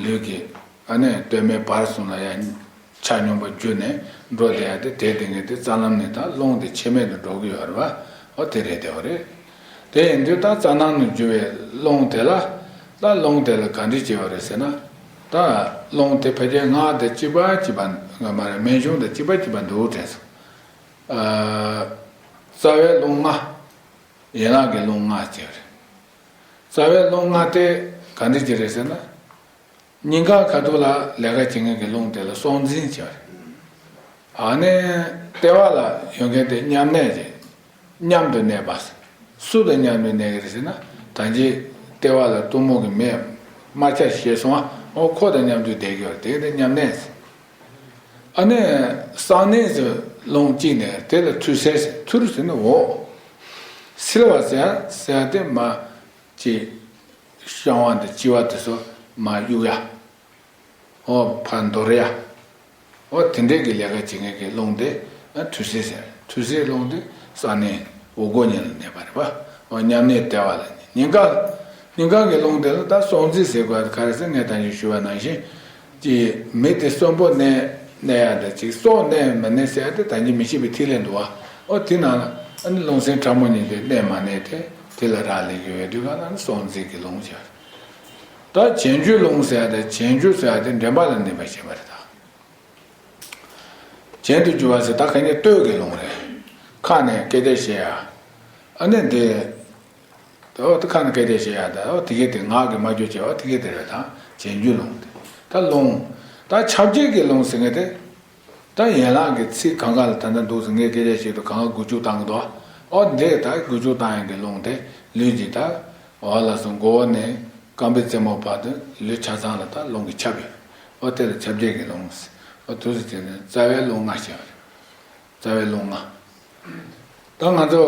ལུས་ཀྱི་ཨ་ནི་སྟོད་སྨད་བར་གསུམ་ལ་ཡང་ཆ་སྙོམས་པ་བརྒྱུད་ནས་འགྲོ་བསྡད་ཡ་དེ་དེད་དེ་ངས་དེ་རྩ་ལམ་ནས་ད་རླུང་དེ་ཆད་མེད་དུ་འགྲོ་གི་ཡོད་རེད་བ། འོ་དེ་རེད་དེ་བ་རེད། དེ་ཡིན་དུས་ད་རྩ་ནང་ནས་རྒྱུ་བའི་རླུང་དེ་ལ། ད་རླུང་དེ་ལ་ག་འདྲ་བྱས་པ་རེད་ཟེར་ན། ད་རླུང་དེ་ཕལ་ཆེར་སྔགས་དེ་གཅིག་པ་གཅིག་པ་ང་མ་རེད་སྨན་གཞུང་དང་གཅིག་པ་གཅིག་པ་འདུག་དྲན་སོང་། ཨ། རྩ་བའི་རླུང་ལྔ། ཡན་ལག་གི་རླུང་ལྔ་བྱས་པ་རེད། རྩ་བའི་རླུང་ལྔ་དེ་ག་འདྲ་ཅིག་རེད་ཟེར་ན། སྙིང་ག་ཁ་ཐུག་ལ་ལས་ཀ་བྱེད་མཁན་གྱི་རླུང་དེ་ལ་སྲོག་འཛིན་བྱས་པ་རེད། ཨ་ནི་ལྟེ་བ་ལ་ཡོད་མཁན་དེ་མཉམ་གནས་ཀྱི། མཉམ་དུ་གནས་པ། སུ་དང་མཉམ་དུ་གནས་ཀྱི་རེད་ཟེར་ན་ད་ཅི་ལྟེ་བ་ལ་གཏུམ་མོ་གི་མེ་དམར་ཆ་བཞེས་སོང་ཨ། འོ་ཁོ་དང་མཉམ་དུ་བསྡད་ཀྱི་ཡོད་རེད། དེ་ག་དེ་མཉམ་གནས་ཟེར། ཨ་ནི་གསང་གནས་ཟེར་རླུང་གཅིག་ནས་དེ་ལ་ཐུར་སེལ་ཟེར། ཐུར་ཟེར་ན་འོ། སེལ་བ་ཟེར་ཟེར་དེ་མ་ཅི། བཤང་བ་དང་གཅི་བ་དེ་ཚོ་མར་གཡུག་ཡ། ཨོ་ཕར་འདོར་ཡ། ཨོ་དེ་འདྲས་ཀྱི་ལས་ཀ་བྱེད་མཁན་གྱི་རླུང་དེ་ཨ་ཁྲུས་གསོལ་ཟེར། ཁྲུས་གསོལ་རླུང་དེ་ས་གནས་འོག་སྒོ་གཉིས་ལ་གནས་པ་རེད་པ། ཨོ་མཉམ་གནས་ལྟེ་བ་ལ་གནས། སྙིང་ག་སྙིང་ག་གི་རླུང་དེ་ལ་ད་གསང་རྫས་ཟེར་དགོས་ག་རེ་ཟེར། ངས་ད་གིན་ཞུས་པ་ནང་བཞིན་གྱི་མི་དེ་གསོན་པོ་གནས་གནས་ཡ་དང་ཅིག་སྲོག་གནས་མི་གནས་ཟེར་ཡ་དེ་ད་གིན་མི་ཤེས་པའི་ཐིག་ལེ་འདུག་བ། ཨོ་དེ་ནང་ལ་ཨ་ནི་རླུང་སེམས་ཕྲ་མོ་གཉིས་དེ་གནས་མ་གནས་དེ་དེ་ལ་རག་ལས་ཀྱི་ཡོད་དུས་ག་ལ་ནི་གསང་རྫས་ཀྱི་རླུང་ཟེར། ད་གྱེན་རྒྱུའི་རླུང་ཟེར་ཡ་དེ་གྱེན་རྒྱུ་ཟེར་ཡ་དེ་འདྲེན་པ་ལ་གནས་པ་ཞེས་པ་རེད་ད། གྱེན་དུ་རྒྱུ་བ་ཟེར་ད་ག་ནི་སྟོད་ཀྱི་རླུང་རེད། ཁ་ནས་སྐད་ཆ་བཤད་ཡ། ཨ་ནི་འདི། ད་ཨོ་ད་ཁ་ནས་སྐད་ཆ་བཤད་ཡ་ད་ཨོ་དེ་གས་དེ་ངག་གི་སྨྲ་བརྗོད་བྱས་ཨོ་དེ་གས་དེ་རེད་ད། གྱེན་རྒྱུའི་རླུང་དེ། ད་རླུང་། ད་ཁྱབ་བྱེད་ཀྱི་རླུང་ཟེར་མཁན་དེ། ད་ཡན་ལག་གི་ཚིགས་གང་ག་ལ་ད་ལྟ་འདུག་ཟེར་ངས་སྐད་ཆ་བཤད་དུས་གང་ག་འགུལ་སྐྱོད་བཏང་གི་འདུག་ཨོ་འདི་ད་འགུལ་སྐྱོད་བཏང་ཡ་གི་རླུང་དེ་ལུས་ཀྱི་ད། འོ་ལགས་སོ། མགོ་བོ་ནས་རྐང་པའི་རྩེ་མོ་བར་དུ་ལུས་ཆ་ཚང་ལ་ད་རླུང་གིས་ཁྱབ་ཡོད། འོ་དེ་ལ་ཁྱབ་བྱེད་ཀྱི་རླུང་ཟེར། འོ་དུས་སུ་བྱས་ནས་རྩ་བའི་རླུང་ལྔ་ཞེས་པ་རེད། རྩ་བའི་རླུང་ལྔ། ད་ང་ཚོ་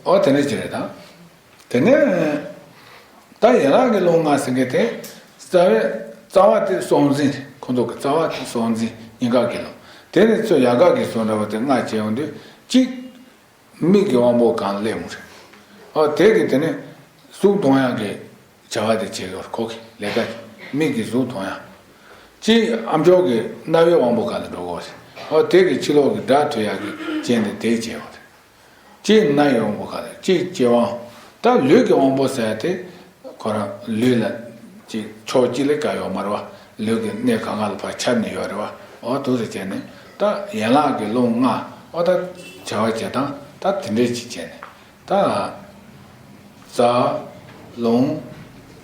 འོ་དེ་འདྲ་ཅིག་རེད་ད། དེ་ནས་ད་ཡན་ལག་གི་རླུང་ལྔ་ཟེར་མཁན་དེ་རྩ་བའི་རྩ་བ་དེ་གསང་རྫས། ཁོང་ཚོ་གི་རྩ་བ་དེ་གསང་རྫས་སྙིང་ག་གི་རླུང་། དེ་ནས་ཚུར་ཡལ་ག་གི་གསུང་འདྲ་བ་དེ་ལྔ་བྱས་ཡོང་དུས་གཅིག་མིག་གི་དབང་པོ་གང་སླེབས་མོ་རེད། ཨོ་དེ་གི་དེ་ནས་གཟུགས་མཐོང་ཡག་གི་བྱ་བ་དེ་བྱེད་དགོས་རེད། ཁོ་གི་ལས་ཀ་དེ་མིག་གི་གཟུགས་མཐོང་ཡག་གཅིག་ཨ་མཆོག་གི་རྣ་བའི་དབང་པོ་གང་ལ་འགྲོ་དགོས་རེད། ཨོ་དེ་གི་ཕྱི་ལོགས་གི་སྒྲ་ཐོས་ཡག་གི་རྐྱེན་དེ་དེ་བྱེད་དགོས་རེད། གཅིག་སྣའི་དབང་པོ་གང་ལ་གཅིག་ལྕེ་དབང་། ད་ལུས་ཀྱི་དབང་པོ་ཟེར་ཡ་དེ་ཁོ་རང་ལུས་ལ་གཅིག་ཕྱོགས་གཅིག་ལས་ཀ་ཡོད་མ་རེད་བ། ལུས་ཀྱི་གནས་གང་ག་ལ་ཕར་ཁྱབ་ནས་ཡོད་རེད་བ། འོ་དུ་རེ་བྱས་ནས་ད་ཡན་ལག་གི་རླུང་ལྔ་འོ་ད་བྱ་བ་བྱེད་སྟངས་ད་དེ་འདྲས་ཅིག་བྱས་ནས་ད་རྩ་རླུང་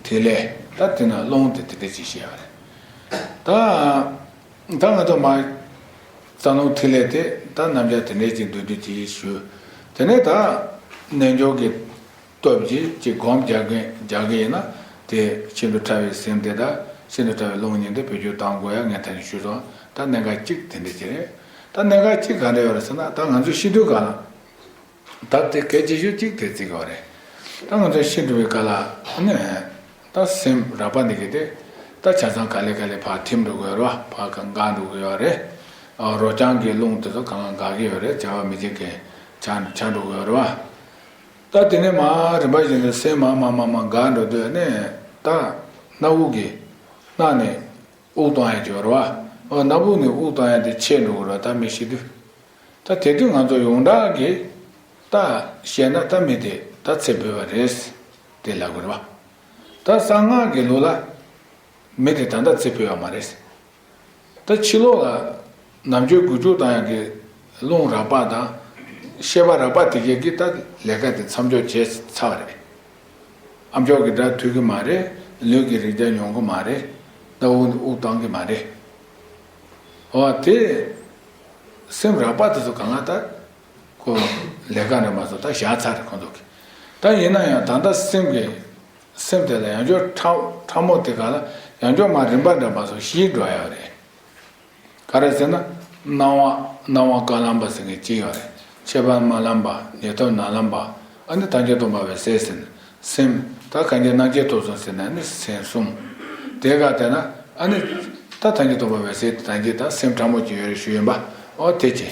ཐིག་ལེ་ད་དེ་ན་རླུང་དེ་དེ་འདྲས་ཅིག་བཤད་པ་རེད། ད་ད་ང་ཚོ་མ་རྩ་རླུང་ཐིག་ལེ་དེ་ད་རྣམ་གཞག་དེ་འདྲས་ཅིག་མདོར་བསྡུས་ཅིག་ཞུ། དེ་ནས་ད་རྣལ་འབྱོར་གྱི་སྟོབས་ཀྱིས་ཅིག་སྒོམ་རྒྱག་གིན་རྒྱག་གི་ཡིན་ན་དེ་ཤིན་ཏུ་ཕྲ་བའི་སེམས་དེ་དང་ཤིན་ཏུ་ཕྲ་བའི་རླུང་གཉིས་དེ་བེད་སྤྱོད་གཏང་དགོས་ཡ་ངས་ད་ནི་ཞུས་སོང་། ད་གནད་འགག་གཅིག་དེ་འདྲ་ཅིག་རེད། ད་གནད་འགག་གཅིག་ག་འདྲ་ཡོད་རེད་ཟེར་ན་ད་ང་ཚོ་ཤི་དུས་ག་ལ་ད་དེ་སྐད་ཆ་ཤོད་གཅིག་དེ་བརྩི་དགོས་རེད། ད་ང་ཚོ་ཤི་འགྲོ་བའི་སྐབས་ལ་ཨ་ནི་ད་སེམས་རགས་པ་འདི་གི་དེ་ད་ཆ་ཚང་ག་ལེ་ག་ལེ་ཕར་ཐིམ་འགྲོ་གི་ཡོད་རེད་བ། ཕར་འགག་འགྲོ་གི་ཡོད་རེད། རོ་རྐྱང་གི་རླུང་དེ་ཚོ་གང་ག་འགག་གི་ཡོད་རེད། བྱ་བ་མི་བྱེད་མཁན་ཆགས་ཆགས་འགྲོ་གི་ཡོད་རེད་བ། ད་དེ་ནས་མར་རིམ་པ་བཞིན་དུ་སེམས་མར་མར་མར་མར་འགག་འགྲོ་དུས་ནས་ད་སྣ་བུག་གི་སྣ་ནས་དབུགས་གཏོང་ཡ་ཅིག་ཡོད་རེད་བ། ཨོ་སྣ་བུག་ནས་དབུགས་གཏོང་ཡ་དེ་ཆད་འགྲོ་གི་རེད་བ། ད་མི་ཤི་དུས། ད་དེ་དུས་ང་ཚོ་ཡོངས་གྲགས་ཀྱི་ད་བཤད་ན་ད་མི་དེ་ད་ཚེ་འཕོས་པ་རེད་དེ་ལབ་དགོས་རེད་བ། ད་གསང་སྔགས་ཀྱི་ལུགས་ལ་མི་དེ་ད་ལྟ་ཚེ་འཕོས་པ་མ་རེད། ད་ཕྱི་ལོགས་ལ་ནམ་རྒྱུན་འགུལ་སྐྱོད་བཏང་ཡག་གི་རླུང་རགས་པ་དང་ཤེས་པ་རགས་པ་དེ་གས་ཀྱིས་ད་ལས་ཀ་དེ་མཚམས་འཇོག་བྱས་ཚར་བ་རེད། ཨ་མཆོག་གི་སྒྲ་ཐོས་ཀྱི་མ་རེད། ལུས་ཀྱི་རེག་བྱ་མྱོང་གི་མ་རེད། ད་དབུགས་དབུགས་བཏང་གི་མ་རེད། འོ་དེ་སེམས་རགས་པ་དེ་ཚོ་གང་ལ་ད་ཁོ་ལས་ཀ་འདྲ་མ་བཟོ་ད་བཞག་ཚར་རེད་ཁོང་ཚོ་གི། ད་ཡིན་ན་ཡང་ད་ལྟ་སེམས་ཀྱི་སེམས་དེ་ལ་ཡང་བསྐྱར་ཕྲ་ཕྲ་མོ་དེ་ག་ལ་ཡང་བསྐྱར་མ་རིམ་པ་འདྲ་མ་བཟོ་ཞིག་འགྲོ་ཡ་རེད། ག་རེ་ཟེར་ན། སྣང་བ་སྣང་བ་ཀ་ལམ་པ་ཟེར་མཁན་གཅིག་ཡོད་རེད། ཁྱད་པར་སྨོན་ལམ་པ་ཉེ་ཐོབ་ནམ་ལམ་པ། ཨ་ནི་ཐམས་ཅད་སྟོང་པ་འོད་གསལ་ཟེར་ན་སེམས། ད་གང་གི་སྣང་མཆེད་ཐོབ་གསུམ་ཟེར་ན་ནི་སེམས་གསུམ། དེ་ག་དེ་ན་ཨ་ནི་ད་ཐམས་ཅད་སྟོང་པ་འོད་གསལ་དེ་ཐམས་ཅད་ད་སེམས་ཕྲ་མོ་གཅིག་ཡོད་རེད་ཞུ་ཡིན་པ། ཨོ་དེ་ཅི།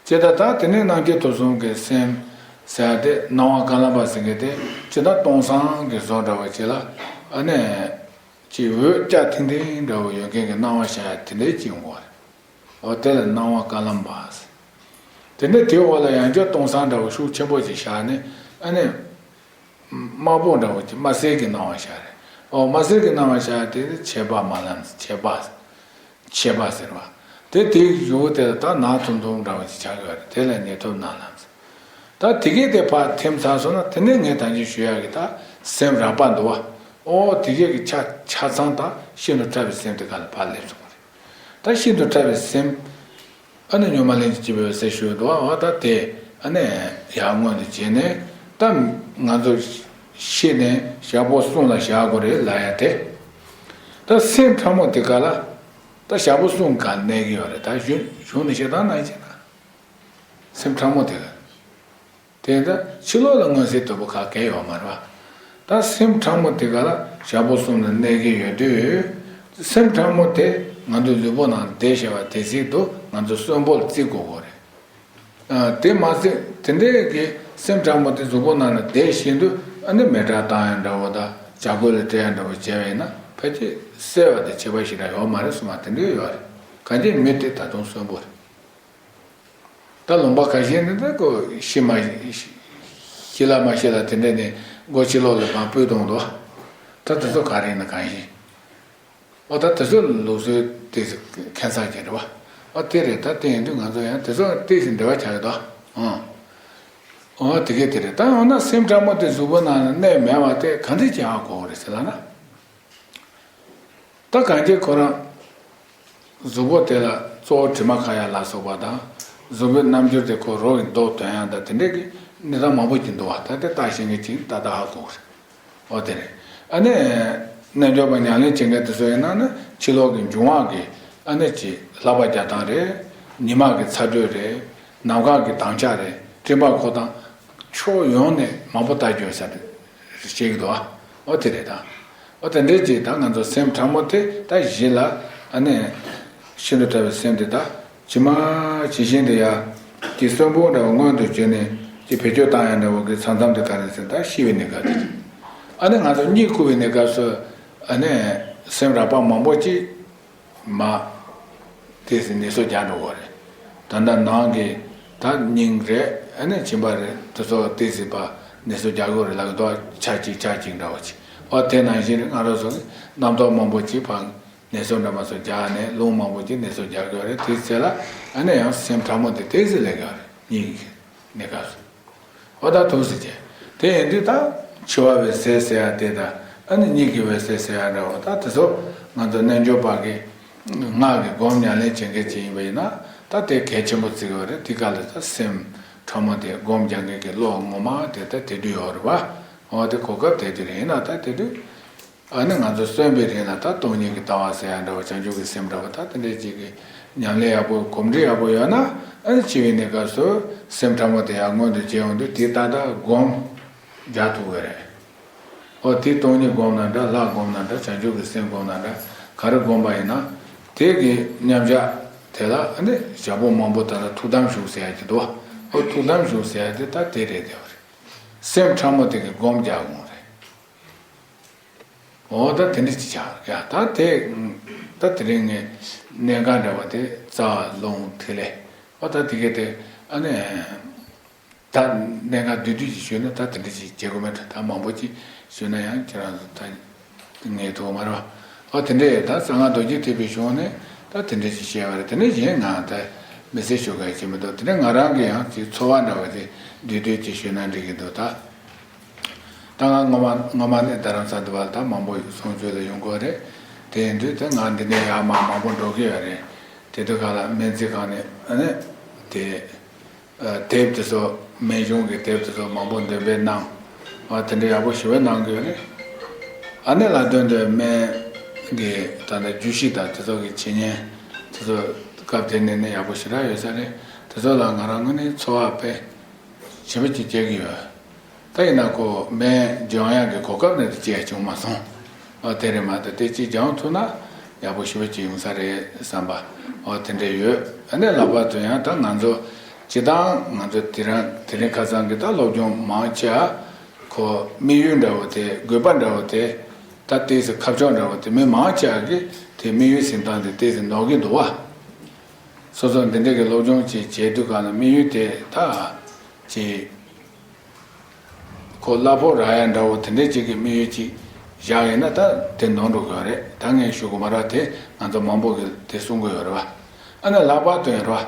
ཅི་ད་ད་དེ་ནས་སྣང་མཆེད་ཐོབ་གསུམ་གྱི་སེམས་ཟེར་ཡ་དེ་སྣང་བ་ཀ་ལམ་པ་ཟེར་མཁན་དེ་ཅི་ད་སྟོང་སང་གི་བཟོ་འདྲ་བ་ཅིག་ལ་ཨ་ནི། ཅེས་འོད་སྐྱ་ཐིང་ཐིང་འདྲ་བོ་ཡོད་མཁན་གྱི་སྣང་བ་ཤར་ཡ་དེ་འདྲའི་ཅིག་ཡོང་གི་རེད། འོ་དེ་ལ་སྣང་བ་ཀ་ལམ་པ་ཟེར། དེ་ནས་དེའི་འོག་ལ་ཡང་བསྐྱར་སྟོང་སང་འདྲ་བོ་ཤུགས་ཆེན་པོ་ཅིག་ཤར་ནས་ཨ་ནི། དམར་པོ་འདྲ་བོ་ཅིག་དམར་སེར་གྱི་སྣང་བ་ཤར་རེད། འོ་དམར་སེར་གྱི་སྣང་བ་ཤར་ཡ་དེ་ནི་མཆེད་པ་སྨོན་ལམ་ཟེར་མཆེད་པ་ཟེར། མཆེད་པ་ཟེར་བ། དེ་དེའི་གཞུག་དེ་ལ་ད་ནག་ཐུམ་ཐུམ་འདྲ་བོ་ཅིག་ཆགས་ཀྱི་ཡོད་རེད། དེ་ལ་ཉེ་ཐོབ་སྨོན་ལམ་ཟེར། ད་དེ་གས་དེ་ཕར་ཐིམ་ཚར་སོང་ན་དེ་ནས་ངས་ད་གིན་ཞུ་ཡག་གི་ད་སེམས་རགས་པ་འདུག་བ། ཨོ་དེ་གས་ཀྱི་ཆ་ཆ་ཚང་ད་ཤིན་ཏུ་ཕྲ་བའི་སེམས་དེ་ག་ལ་ཕར་སླེབས་སོང་བ་རེད། ད་ཤིན་ཏུ་ཕྲ་བའི་སེམས་ཨ་ནི་སྙོན་མ་ལན་གཅིག་པའི་ཟེར་ཞུ་འདུག་བ། ད་དེ་ཨ་ནི་ཡར་སྔོན་དུ་བྱས་ནས་ད་ང་ཚོ་ཤི་ནས་ཞག་པོ་གསུམ་ལ་བཞག་དགོས་རེད་ལབ་ཡ་དེ། ད་སེམས་ཕྲ་མོ་དེ་ག་ལ་ད་ཞག་པོ་གསུམ་ག་གནས་ཀྱི་ཡོད་རེད། ད་གཞུང་གཞུང་ནས་བཤད་སྟངས་ནང་བཞིན་ན། སེམས་ཕྲ་མོ་དེ་ག། དེ་ད་ཕྱི་ལོགས་ལ་མངོན་གསལ་དོད་པོ་ག་གལ་ཡོད་མ་རེད་བ། ད་སེམས་ཕྲ་མོ་དེ་ག་ལ་ ཞག་པོ་གསུམ་ལ་གནས་ཀྱི་ཡོད་དུས། སེམས་ཕྲ་མོ་དེ་ང་ཚོ་གཟུགས་པོ་ནང་བསྡད་བྱས་པ་དེ་ཚིག་ཏུ་ང་ཚོ་གསོན་པོར་བརྩི་དགོས་ཀྱི་རེད། ཨ། དེ་མ་ཟད་དེ་འདྲའི་གི་སེམས་ཕྲ་མོ་དེ་གཟུགས་པོ་ནང་ལ་བསྡད་བཞིན་དུ། ཨ་ནི་མེ་སྲེག་བཏང་ཡ་འདྲ་བོ་དང་བྱ་རྒོད་ལ་སྤྲད་ཡ་འདྲ་བོ་བྱས་པ་ཡིན་ན། ཕལ་ཆེར་གསལ་བ་དང་ཁྱད་པར་ཞེ་དྲག་ཡོད་མ་རེད་གསུངས་པ་དེ་འདྲ་ཡོད་རེད། གང་ཅི་མི་དེ་ད་དུང་གསོན་པོ་རེད། ད་ལུང་པ་ཁ་ཤས་ནི་ད་ཁོ་ཤི་མ་ཤི་ལ་མ་ཤི་ལ་དེ་འདྲ་ནས་སྒོ་ཕྱི་ལོགས་ལ་མར་སྤོས་གཏོང་འདུག། ད་དེ་ཚོ་ག་རེ་ཡིན་ན་གང་ཤེས། ཨོ། ད་དེ་ཚོ་ལུགས་སྲོལ་ཏོག་ཙམ་ཁྱད་མཚར་ཅིག་རེད་བ། ཨོ། དེ་རེད། ད་དེ་ཡིན་དུས་ང་ཚོ་ཡང་དེ་ཚོ་ཏོག་ཙམ་འབྲེལ་བ་ཆགས་ཀྱི་འདུག། ཨང་། ཨོ། དེ་གས་དེ་རེད། ད་འོ་ན་སེམས་ཕྲ་མོ་དེ་གཟུགས་པོ་ནང་ལ་གནས་མེད་པ་དེ་ག་འདྲ་བྱེད་ཨ་དགོས་རེད་ཟེར་ལབ་ན། ད་གང་ཅི་ཁོ་རང་གཟུགས་པོ་དེ་ལ་གཙོ་བོ་དྲི་མ་ཁ་ཡ་ལ་སོགས་པ་དང་། གཟུགས་པོའི་རྣམ་འགྱུར་དེ་ཁོ་རོ་ཡི་མདོག་སྟོན་ཡ་དང་དེ་འདྲའི་གི་གནས་སྟངས་མང་པོ་ཅིག་འདུག་བ། ད་དེ་བརྟག་ཤེས་མཁན་ཅིག་ཏག་ཏག་ཧ་གོ་གི་རེད། ཨོ། དེ་རེད། ཨ་ནི་རྣལ་འབྱོར་པ་ཉམས་ལེན་བྱེད་མཁན་དེ་ཚོ་ཡིན་ན་ནི་ཕྱི་ལོགས་ཀྱི་འབྱུང་བ་གི་ཨ་ནི་ཅིག་ལྷགས་པ་རྒྱག་སྟངས་རེད། ཉི་མ་གི་ཚ་དྲོད་རེད། ནམ་མཁའ་གི་དྭངས་ཆ་རེད། སྤྲིན་པ་ཁོ་དང་ཕྱོགས་ཡོངས་ནས་མང་པོ་ལྟ་རྒྱུ་ཡོད་ས་རེད་ཅེས་ཀྱི་འདུག་ཨ། ཨོ། དེ་རེད་ད། ཨོ། དེ་འདྲའི་ཅིག་ད་ང་ཚོ་སེམས་ཕྲ་མོ་དེ་ད་གཞི་ལ་ཨ་ནི་ཤིན་ཏུ་ཕྲ་བའི་སེམས་དེ་ད་ཇི་མ་ཇི་བཞིན་དུ་ཡ་ཀྱི་གསོན་པོ་འདྲ་བ་མངོན་དུ་གྱུར་ནས་ཀྱི་བེད་སྤྱོད་བཏང་ཡ་འདྲ་བ་གི་ས་མཚམས་དེ་ག་རེ་ཟེར། ད་ཤི་བའི་གནས་སྐབས་དེ། ཨ་ནི་ང་ཚོ་གཉིད་ཁུག་པའི་གནས་སྐབས་སུ་ཨ་ནི་སེམས་རགས་པ་མང་པོ་ཅིག་མ་དེ་ཟིན་ནད་གསོ་རྒྱག་འགྲོ་གི་རེད། ད་ལྟ་ནང་གི་ད་སྙིང་རེད། ཨ་ནི་མཆིན་པ་རེད། དེ་ཚོ་དེ་ཟིན་པ་ནད་གསོ་རྒྱག་གི་རེད་ལབ་ཀྱི་འདུག། ཆ་གཅིག་ཆ་གཅིག་འདྲ་བ་ཅིག། ཨོ། དེ་ནང་བཞིན་ང་རང་ཚོ་གི་རྣམ་རྟོག་མང་པོ་ཅིག་ཕར་ནད་གསོ་འདྲ་མ་སོགས་རྒྱག་ནས་རླུང་མང་པོ་ཅིག་ནད་གསོ་རྒྱག་གི་རེད། དེའི་ཚེ་ལ་ཨ་ནི་ཡང་སེམས་ཕྲ་མོ་དེ་དེ་ཟིན་ལས་ཀ་རེད། གཉིད་ཀྱི་གནས་སྐབས་སུ། ཨོ། ད་ཐུགས་སུ་ཆེ། དེ་ཡིན་དུས་ད་འཆི་བ་བའི་ཟས་ཟེར་ཡ་དེ་དང་། ཨ་ནི་གཉིད་ཀྱི་བའི་ཟས་ཟེར་ཡ་འདྲ་བོ། ད་དེ་ཚོ་ང་ཚོ་རྣལ་འབྱོར་པ་གི་སྔགས་ཀྱི་སྒོམ་ཉམས་ལེན་བྱེད་མཁན་ཅིག་ཡིན་པ་ཡིན་ན། ད་དེ་གལ་ཆེན་པོ་བརྩི་གི་རེད། དེ་ག་ལ་ད་སེམས་ཕྲ་མོ་དེ་སྒོམ་རྒྱག་མཁན་གྱི་བློ་ངོ་མ་དེ་ད་དེ་དུས་ཡོད་རེད་བ། ཨོ། དེ་གོ་སྐབས་དེ་དུས་རེད། ཡིན་ན་ད་དེ་དུས་ཨ་ནི་ང་ཚོ་གསོན་པའི་རིང་ལ་ད་སྟོང་ཉིད་ཀྱི་ལྟ་བ་ཟེར་ཡ་འདྲ་བོ། བྱང་ཆུབ་ཀྱི་སེམས་འདྲ་བོ། ད་དེ་འདྲའི་ཅིག་གི་ཉམས་ལེན་ཡག་པོ་གོམས་འདྲིས་ཡག་པོ་ཡོད་ན། ཨ་ནི་འཆི་བའི་གནས་སྐབས་སུ་སེམས་ཕྲ་མོ་དེ་ཡང་མངོན་དུ་བྱེད་ཡོང་དུས་དེ་ད་ལྟ་སྒོམ་རྒྱག་ཐུབ་ཀྱི་རེད། ཨོ། དེ་སྟོང་ཉིད་སྒོམ་ན་འདྲ། ལྷ་སྒོམ་ན་འདྲ། བྱང་ཆུབ་ཀྱི་སེམས་སྒོམ་ན་འདྲ། ག་རེ་སྒོམ་པ་ཡིན་ན་དེ་གི་མཉམ་བཞག་དེ་ལ་ཨ་ནི་ཞག་པོ་མང་པོ་ད་ལྟ་ཐུགས་དམ་བཞུགས་ཟེར་ཡ་ཅིག་འདུག། ཨོ། ཐུགས་དམ་བཞུགས་ཟེར་ཡ་དེ་ད་དེ་རེད། དེ་བ་རེད། སེམས་ཕྲ་མོ་དེ་གི་སྒོམ་རྒྱག་དགོས་རེད། འོ། ད་དེ་འདྲ་ཅིག་ཆགས་ཡ། ད་དེ་ད་དེ་རིང་ངས་གནད་འགག་འདྲ་བ་དེ་རྩ་བ་རླུང་ཐིག་ལེ། འོ། ད་དེ་གས་དེ་ཨ་ནི་ད་གནད་འགག་བསྡུས་བསྡུས་ཅིག་ཞུས་ན་ད་དེ་འདྲ་ཅིག་བྱེད་དགོས་མེད་དྲ། ད་མང་པོ་ཅིག་ཞུས་ན་ཡང་ཁྱེད་རང་ཚོ་ད་ངས་ཐུག་མ་རེད་བ། འོ། དེ་འདྲ་ཡོད། ད་གསང་སྔགས་རྡོ་རྗེ་ཐེག་པའི་གཞུང་ནས་ད་དེ་འདྲ་ཅིག་བཤད་པ་རེད། དེ་ནས་གཞན་ང་ད་མི་སེར་ཞུ་ག་ཡ་བྱེད་མི་འདུག། དེ་ནས་ང་རང་གི་ཡང་ཅིག་ཚོར་བ་འདྲ་བ་དེ་བསྡུས་བསྡུས་ཅིག་ཞུས་ན་འགྲིག་གི་འདུག། ད། ད་ང་སྔོན་མ་སྔོན་མ་ནས་རྡ་རམ་ས་འདི་བར་ད་མང་པོ་གསུང་ཆོས་ལ་ཡོང་གི་ཡོད་རེད། དེ་ཡིན་དུས་ད་ང་འདི་ནས་ཡར་མར་མང་པོ་འགྲོ་གི་ཡོད་རེད། དེ་དུས་ག་ལ་སྨན་རྩིས་ཁང་ནས་ཨ་ནི་དེ་ཨ་དེབ་དེ་ཚོ་སྨན་གཞུང་གི་དེབ་དེ་ཚོ་མང་པོ་འདོན་སྤེལ་གནང་། ཨ། དེ་འདྲ་ཡག་པོ་ཞེ་པོ་གནང་གི་ཡོད་རེད། ཨ་ནི་ལ་དོན་དུ་སྨན་གྱི་ད་ལྟ་རྒྱུད་བཞི་དང་དེ་ཚོ་གི་བྱེད་ཉན་དེ་ཚོ་སྐབས་དེ་ནས་ནི་ཡག་པོ་ཞེ་དྲག་ཡོད་ས་རེད། དེ་ཚོ་ལ་ང་རང་ངོས་ནས་ཚོར་བ་དཔེ་ཞེ་པོ་ཅིག་སྐྱེ་གི་ཡོད། ད་ཡིན་ན་ཁོ་སྨན་སྦྱང་ཡག་གི་གོ་སྐབས་ནི་དེ་ཅིག་ཡང་བྱུང་མ་སོང་། ཨོ། དེ་རེད་མ་གཏོགས་དེ་ཅིག་སྦྱང་ཐུབ་ན་ཡག་པོ་ཞེ་པོ་ཅིག་ཡོང་ས་རེད་བསམ་པ། ཨོ། དེ་འདྲ་ཡོད། ཨ་ནི་ལྷག་པར་དུ་ཡང་ད་ང་ཚོ་སྤྱིར་བཏང་ང་ཚོ་དེ་རིང་དེ་རིང་ཁ་སང་གི་ད་སློབ་སྦྱོང་མང་ཆེ་བ་ཁོ་དམིགས་ཡུལ་འདྲ་བོ་དེ། དགོས་པ་འདྲ་བོ་དེ། ད་ཏོག་ཙམ་ཁ་ཕྱོགས་འདྲ་བོ་དེ། མི་མང་ཆེ་བ་གིས་དེ་དམིགས་ཡུལ་ཟིན་སྟངས་དེ་ཏོག་ཙམ་ནོར་གྱི་འདུག་བ། སོ་སོ་འདི་འདྲ་གི་སློབ་སྦྱོང་ཅིག་བྱེད་དུས་གང་ལ་དམིགས་ཡུལ་དེ་ད་ཅིག་ཁོ་གླ་ཕོགས་རག་ཡ་འདྲ་བོ་དེ་འདྲ་ཅིག་གི་དམིགས་ཡུལ་ཅིག་བཞག་ཡིན་ན་ད་དེ་ནོར་འགྲོ་གི་ཡོད་རེད། ད་ངས་ཞུ་དགོས་མ་རེད་བ། དེ་ང་ཚོ་མང་པོ་གིས་དེ་གསུང་གི་ཡོད་རེད་བ། ཨ་ནི་ལྷག་པར་དུ་ཡིན་རེད་བ།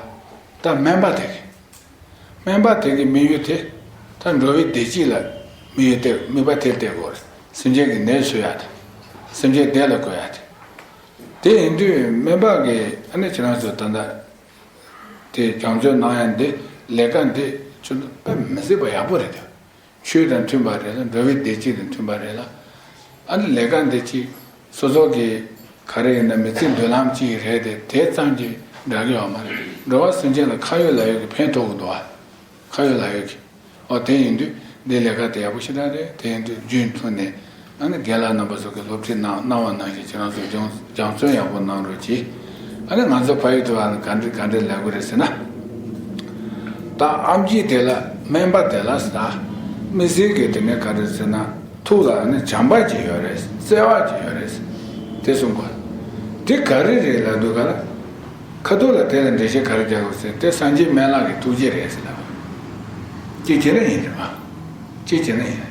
ད་སྨན་པ་དེ་གི་སྨན་པ་དེ་གི་དམིགས་ཡུལ་དེ་ད་འགྲོ་བའི་བདེ་སྐྱིད་ལ་དམིགས་ཡུལ་དེ། དམིགས་པ་དེ་གཏད་དགོས་རེད། སེམས་ཅན་གྱི་ནད་གསོ་ཡ་དེ། སེམས་ཅན་བདེ་ལ་འགོད་ཡ་དེ། དེ་ཡིན་དུས་སྨན་པ་གིས་ཨ་ནི་ཁྱེད་རང་ཚོ་ད་ལྟ་དེ་སྦྱང་བརྩོན་གནང་ཡ་འདི་ལས་ཀ་འདི་ཁྱོད་ཚོ་དཔེ་མི་སྲིད་པ་ཡག་པོ་རེད་དེ། ཆོས་དང་མཐུན་པ་རེད་ལ། འགྲོ་བའི་བདེ་སྐྱིད་དང་མཐུན་པ་རེད་ལ། ཨ་ནི་ལས་ཀ་འདི་ཅིག་སོ་སོ་གི་ག་རེ་ཡིན་ན་མི་ཚེའི་མདུན་ལམ་ཅིག་རེད་དེ། དེ་ཙམ་གྱིས་འདྲ་གི་ཡོད་མ་རེད། འགྲོ་བ་སེམས་ཅན་ལ་ཁ་ཡོད་ལག་ཡོད་ཀྱི་ཕན་ཐོགས་གི་འདུག་ཨ། ཁ་ཡོད་ལག་ཡོད་ཀྱི། ཨོ། དེ་ཡིན་དུས་འདི་ལས་ཀ་དེ་ཡག་པོ་ཞེ་དྲག་རེད། དེ་ཡིན་དུས་རྒྱུན་མཐུད་ནས་ ཨ་ནི་རྒན་ལགས་རྣམ་པ་ཚོ་གིས་སློབ་ཁྲིད་གནང་གནང་བ་ནང་བཞིན་ཁྱེད་རང་ཚོས་སྦྱང་སྦྱང་བརྩོན་ཡག་པོ་གནང་རོགས་གྱིས། ཨ་ནི་ང་ཚོ་ཕ་ཡུལ་དུ་ཨ་ནི་ག་འདྲ་ག་འདྲ་ལབ་དགོས་རེད་ཟེར་ན། ད་ཨེམ་ཆི་དེ་ལ་སྨན་པ་དེ་ལ་ཟེར། དམིགས་བསལ་གྱི་དེ་ནས་ག་རེ་ཟེར་ན། ཐུགས་ལ་ཨ་ནི་བྱམས་པ་ཅིག་ཡོད་རེད། བརྩེ་བ་ཅིག་ཡོད་རེད། དེ་གསུང་དགོས། དེ་ག་རེ་རེད་ལབ་དུས་ག་ལ། ཁ་ཐུག་ལ་དེ་ལ་འགྲེལ་བཤད་ག་རེ་རྒྱག་དགོས་ཟེར་དེ་སངས་རྒྱས་སྨན་བླ་གི་ཐུགས་རྗེ་རེད་ཟེར་ལབ། གཅིག་བྱས་ན་ཡིན་རེད་པ། གཅིག་བྱས་ན་ཡིན།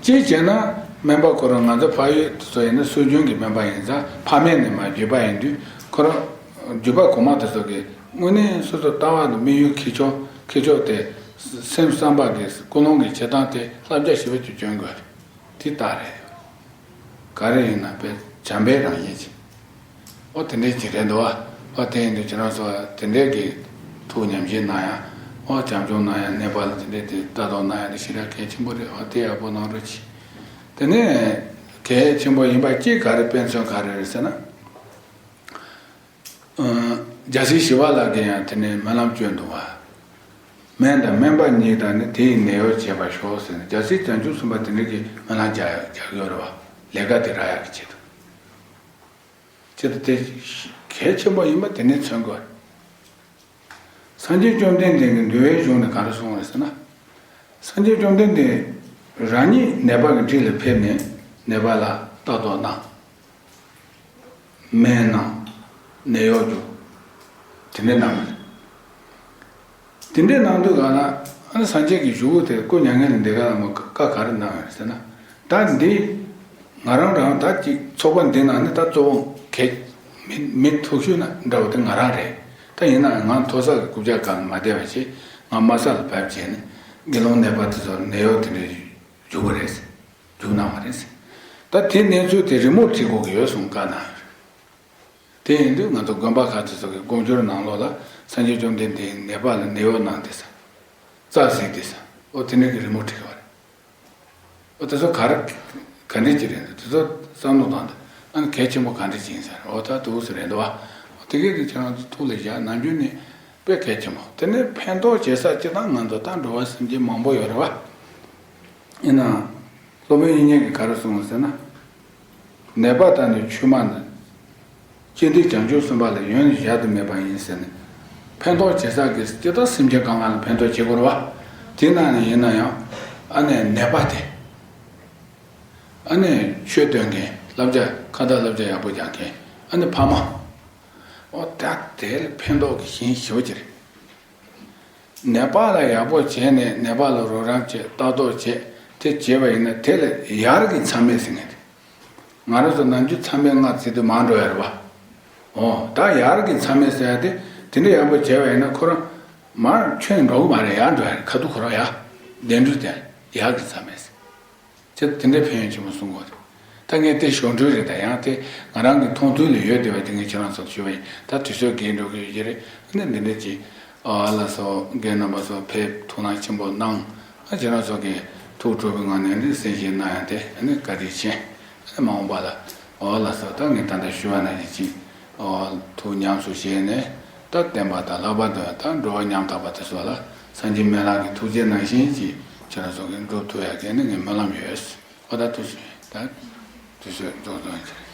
གཅིག་བྱས་ན་སྨན་པ་ཁོ་རང་ང་ཚོ་ཕ་ཡུལ་དེ་ཚོ་ཡིན་ན་སྲོལ་རྒྱུན་གྱི་སྨན་པ་ཡིན་ཙང་ཕ་མེས་ནས་མར་བརྒྱུད་པ་ཡིན་དུས་ཁོ་རང་བརྒྱུད་པ་གོང་མ་དེ་ཚོ་གིས་དངོས་གནས་སོ་སོ་ལྟ་བ་དང་དམིགས་ཡུལ་ཁྱེར་ཕྱོགས་ཁྱེར་ཕྱོགས་དེ་སེམས་བསམ་པ་གི་ཀུན་སློང་གི་བྱེད་སྟངས་དེ་བསླབ་བྱ་ཞིབ་པོ་ཅིག་སྐྱོན་དགོས་རེད། དེ་ལྟར་རེད། ག་རེ་ཡིན་ན་དཔེ་བྱམས་པའི་རང་བཞིན་ཅིག་ཨོ་དེ་འདྲའི་ཅིག་རེད་འདུག་བ། ཨོ་དེ་ཡིན་དུས་ཁྱེད་རང་ཚོ་དེ་འདྲའི་གི་ཐུགས་ཉམས་བཞེས་གནང་ཡ། ཨོ་བྱམས་སྐྱོང་གནང་ཡ་ནད་པ་ལ་དེ་འདྲའི་དེ་ལྟ་རྟོག་གནང་ཡ་དེ་ཞེ་དྲག་གལ་ཆེན་པོ་རེད། ཨོ་དེ་ཡག་པོ་གནང་རོགས་གྱིས། དེ་ནས་གལ་ཆེན་པོ་ཡིན་པ་གཅིག་ག་རེ་དཔེ་མཚོན་ག་རེ་རེད་ཟེར་ན། རྒྱལ་སྲས་ཞི་བ་ལྷ་གིས་ཡང་དེ་ནས་སྨོན་ལམ་བསྐྱོན་འདུག་བ། སྨན་དང་སྨན་པ་ཉིད་དང་ནི་དེ་ཡི་ནད་གཡོག་བྱེད་པར་ཤོག་ཟེར་ནས་རྒྱལ་སྲས་བྱང་ཆུབ་སེམས་དཔའ་དེ་འདྲ་གིས་སྨོན་ལམ་རྒྱག་རྒྱག་ཡོད་རེད་བ། ལས་ཀ་དེ་རག་ཡག་གི་ཆེད་དུ། ཆེད་དུ་དེ་གལ་ཆེན་པོ་ཡིན་པ་དེ་ནས་མཚོན་དགོས། སངས་རྒྱས་བཅོམ་ལྡན་འདས་ཀྱིས་འདུལ་བའི་གཞུང་ནས་ག་རེ་གསུངས་རེད་ཟེར་ན། སངས་རྒྱས་བཅོམ་ལྡན་འདས་རང་ཉིད་ནད་པ་གི་འཁྲིས་ལ་ཕེབས་ནས་ནད་པ་ལ་ལྟ་རྟོག་གནང་། སྨན་གནང་། ནད་གཡོག་རྒྱུགས། དེ་འདྲ་གནང་གི་རེད། དེ་འདྲ་གནང་དུས་ག་ལ་ཨ་ནི་སངས་རྒྱས་ཀྱི་བཞུགས་གྲལ་སྐུ་མྱ་ངན་ལས་འདས་ག་ལ་མོ་བཀའ་ག་རེ་གནང་ཡོད་ཟེར་ན། ད་འདི་ང་རང་རང་ད་ཅིག་ཚོགས་པ་འདི་ནང་ནས་ད་གཙོ་བོ་གལ་མི་མི་ཐུག་ཤོས་ན་འདྲ་བོ་དེ་ང་རང་རེད། ད་ཡིན་ནའང་ང་མཐོ་ས་གི་རྐུབ་བཀྱག་སྒང་མ་བསྡད་པ་བྱས་ང་དམའ་ས་ལ་བབས་བྱས་ནས་དགེ་སློང་ནད་པ་དེ་ཚོར་ནད་གཡོག་དེ་འདྲ་རྒྱུགས་པ་རེད། རྒྱུགས་གནང་བ་རེད། ད་དེ་གནས་ཚུལ་དེ་རི་མོ་བྲིས་དགོས་ཀྱི་ཡོད་གསུངས་བཀའ་གནང་ཡོད་རེད། དེ་ཡིན་དུས་ང་ཚོ་དགོན་པ་ཁག་དེ་ཚོ་གི་དགོངས་འཆར་ནང་ལོགས་ལ་སངས་རྒྱས་བཅོམ་ལྡན་འདས་ནད་པ་ལ་ནད་གཡོག་གནང་བསྡད་ས། རྩྭ་བསྲེགས་བསྡད་ས། ཨོ་དེ་འདྲ་གི་རི་མོ་བྲིས་པ་རེད། ཨོ་དེ་ཚོ་ག་རེ་ག་འདྲ་ཅིག་རེད་འདུག་དེ་ཚོ་བསམ་བློ་བཏང་དུས་ཨ་ནི་གལ་ཆེན་པོ་ག་འདྲ་ཅིག་ཡིན་ས་རེད། ཨོ་ད་འདུག་སེ་རེད་འདུག་བ། ཨོ་དེ་གས་དེ་ཁྱེད་རང་ཚོ་ཐུགས་ལ་བཞག་ནམ་རྒྱུན་ནས་དཔེ་གལ་ཆེན་པོ་དེ་ནས་ཕན་ཐོགས་བྱེད་ས་སྤྱིར་བཏང་ང་ཚོ་ད་འགྲོ་བ་སེམས་ཅན་མང་པོ་ཡོད་རེད་བ། ཡིན་ནའང་། སློབ་དཔོན་དབྱིག་གཉེན་གྱིས་ག་རེ་གསུངས་ཟེར་ན། ནད་པ་དང་ནི་ཆོས་མ་ནི། སྤྱན་ལྡན་བྱང་ཆུབ་སེམས་དཔའ་ལ་ཡོན་གཞལ་དུ་མེད་པ་ཡིན་ཟེར་ནས། ཕན་ཐོགས་བྱེད་ས་གི་སྤྱིར་བཏང་སེམས་ཅན་གང་ག་ལ་ཕན་ཐོགས་བྱེད་དགོས་རེད་བ། དེ་ནང་ནས་ཡིན་ན་ཡང་། ཨ་ནི་ནད་པ་དེ། ཨ་ནི་ཆོས་སྟོན་མཁན་བསླབ་བྱ་ཁ་བརྡ་བསླབ་བྱ་ཡག་པོ་སྦྱང་མཁན་ཨ་ནི་ཕ་མ། ཨོ་ད་དེ་ལ་ཕན་ཐོགས་ཀྱི་ཞིང་ཞེ་པོ་ཅིག་རེད། ནད་པ་ལ་ཡག་པོ་བྱས་ནས་ནད་པ་ལ་རོགས་རམ་བྱེད་ལྟ་རྟོག་བྱེད་དེ་བྱས་པ་ཡིན་ན་དེ་ལ་ཡར་གྱི་མཚམས་མེད་ཟེར་མཁན་རེད། ང་རང་ཚོ་ནམ་རྒྱུན་མཚམས་མེད་ལྔ་བརྩི་དུས་མར་འགྲོ་ཡ་རེད་བ། འོ་ད་ཡར་གྱི་མཚམས་མེད་ཟེར་ཡ་དེ་དེ་འདྲ་ཡག་པོ་བྱས་པ་ཡིན་ན་ཁོ་རང་མར་ཁྱོན་འགྲོ་གི་མ་རེད། ཡར་འགྲོ་ཡ་རེད། ཁ་ཐུག་ཁོ་རང་ཡར་གདན་འདྲེན་དེ་ཡར་གྱི་མཚམས་མེད་ཟེར། ཅེས་དེ་འདྲའི་ཕན་ཡོན་ཆེན་པོ་གསུང་གི་ཡོད་རེད། ད་ངས་དེ་ཞོར་འཕྲོས་རེད། ད་ཡང་དེ་ང་རང་གི་མཐོང་ཚུལ་ལ་ཡོད་བསྡད་པ་དེ་ངས་ཁྱེད་རང་ཚོར་ཞུས་པ་ཡིན། ད་དུས་ཚོད་འགོར་འགྲོ་གི་ཡོད་ཀྱི་རེད། ཨ་ནི་འདི་འདྲ་ཅིག་ཨ་ལགས་སོ། རྒན་རྣམ་པ་ཚོ་ཕེབས་ཐུགས་སྣང་ཆེན་པོ་གནང་། ཨ་ཁྱེད་རང་ཚོ་གིས་ཐུགས་སྤྲོ་པོའི་ངང་ནས་ནི་གསན་བཞེས་གནང་ཡ་དེ་ཨ་ནི་བཀའ་དྲིན་ཆེ། ཨ་ནི་མ་འོངས་པ་ལ་ཨ་ལགས་སོ། ད་ངས་ད་ལྟ་ཞུས་པ་ནང་བཞིན་ཅིག་ཨ་ཐུགས་ཉམས་སུ་བཞེས་ནས་ད་བསྟན་པ་དང་ལྷག་པར་དུ་ད་འགྲོ་བ་ཉམ་ཐག་པ་དེ་ཚོ་ལ་སངས་རྒྱས་སྨན་བླ་གི་ཐུགས་རྗེ་ནང་བཞིན་ཅིག་ཁྱེད་རང་ཚོ་གིས་འགྲུབ་ཐུབ་ཡ་གི་ནི་ངས་སྨོན་ལམ་ཡོད། ཨོ་ད་དུས་ཚོད་ད་དུས་ཚོད་རྫོགས་སོང་།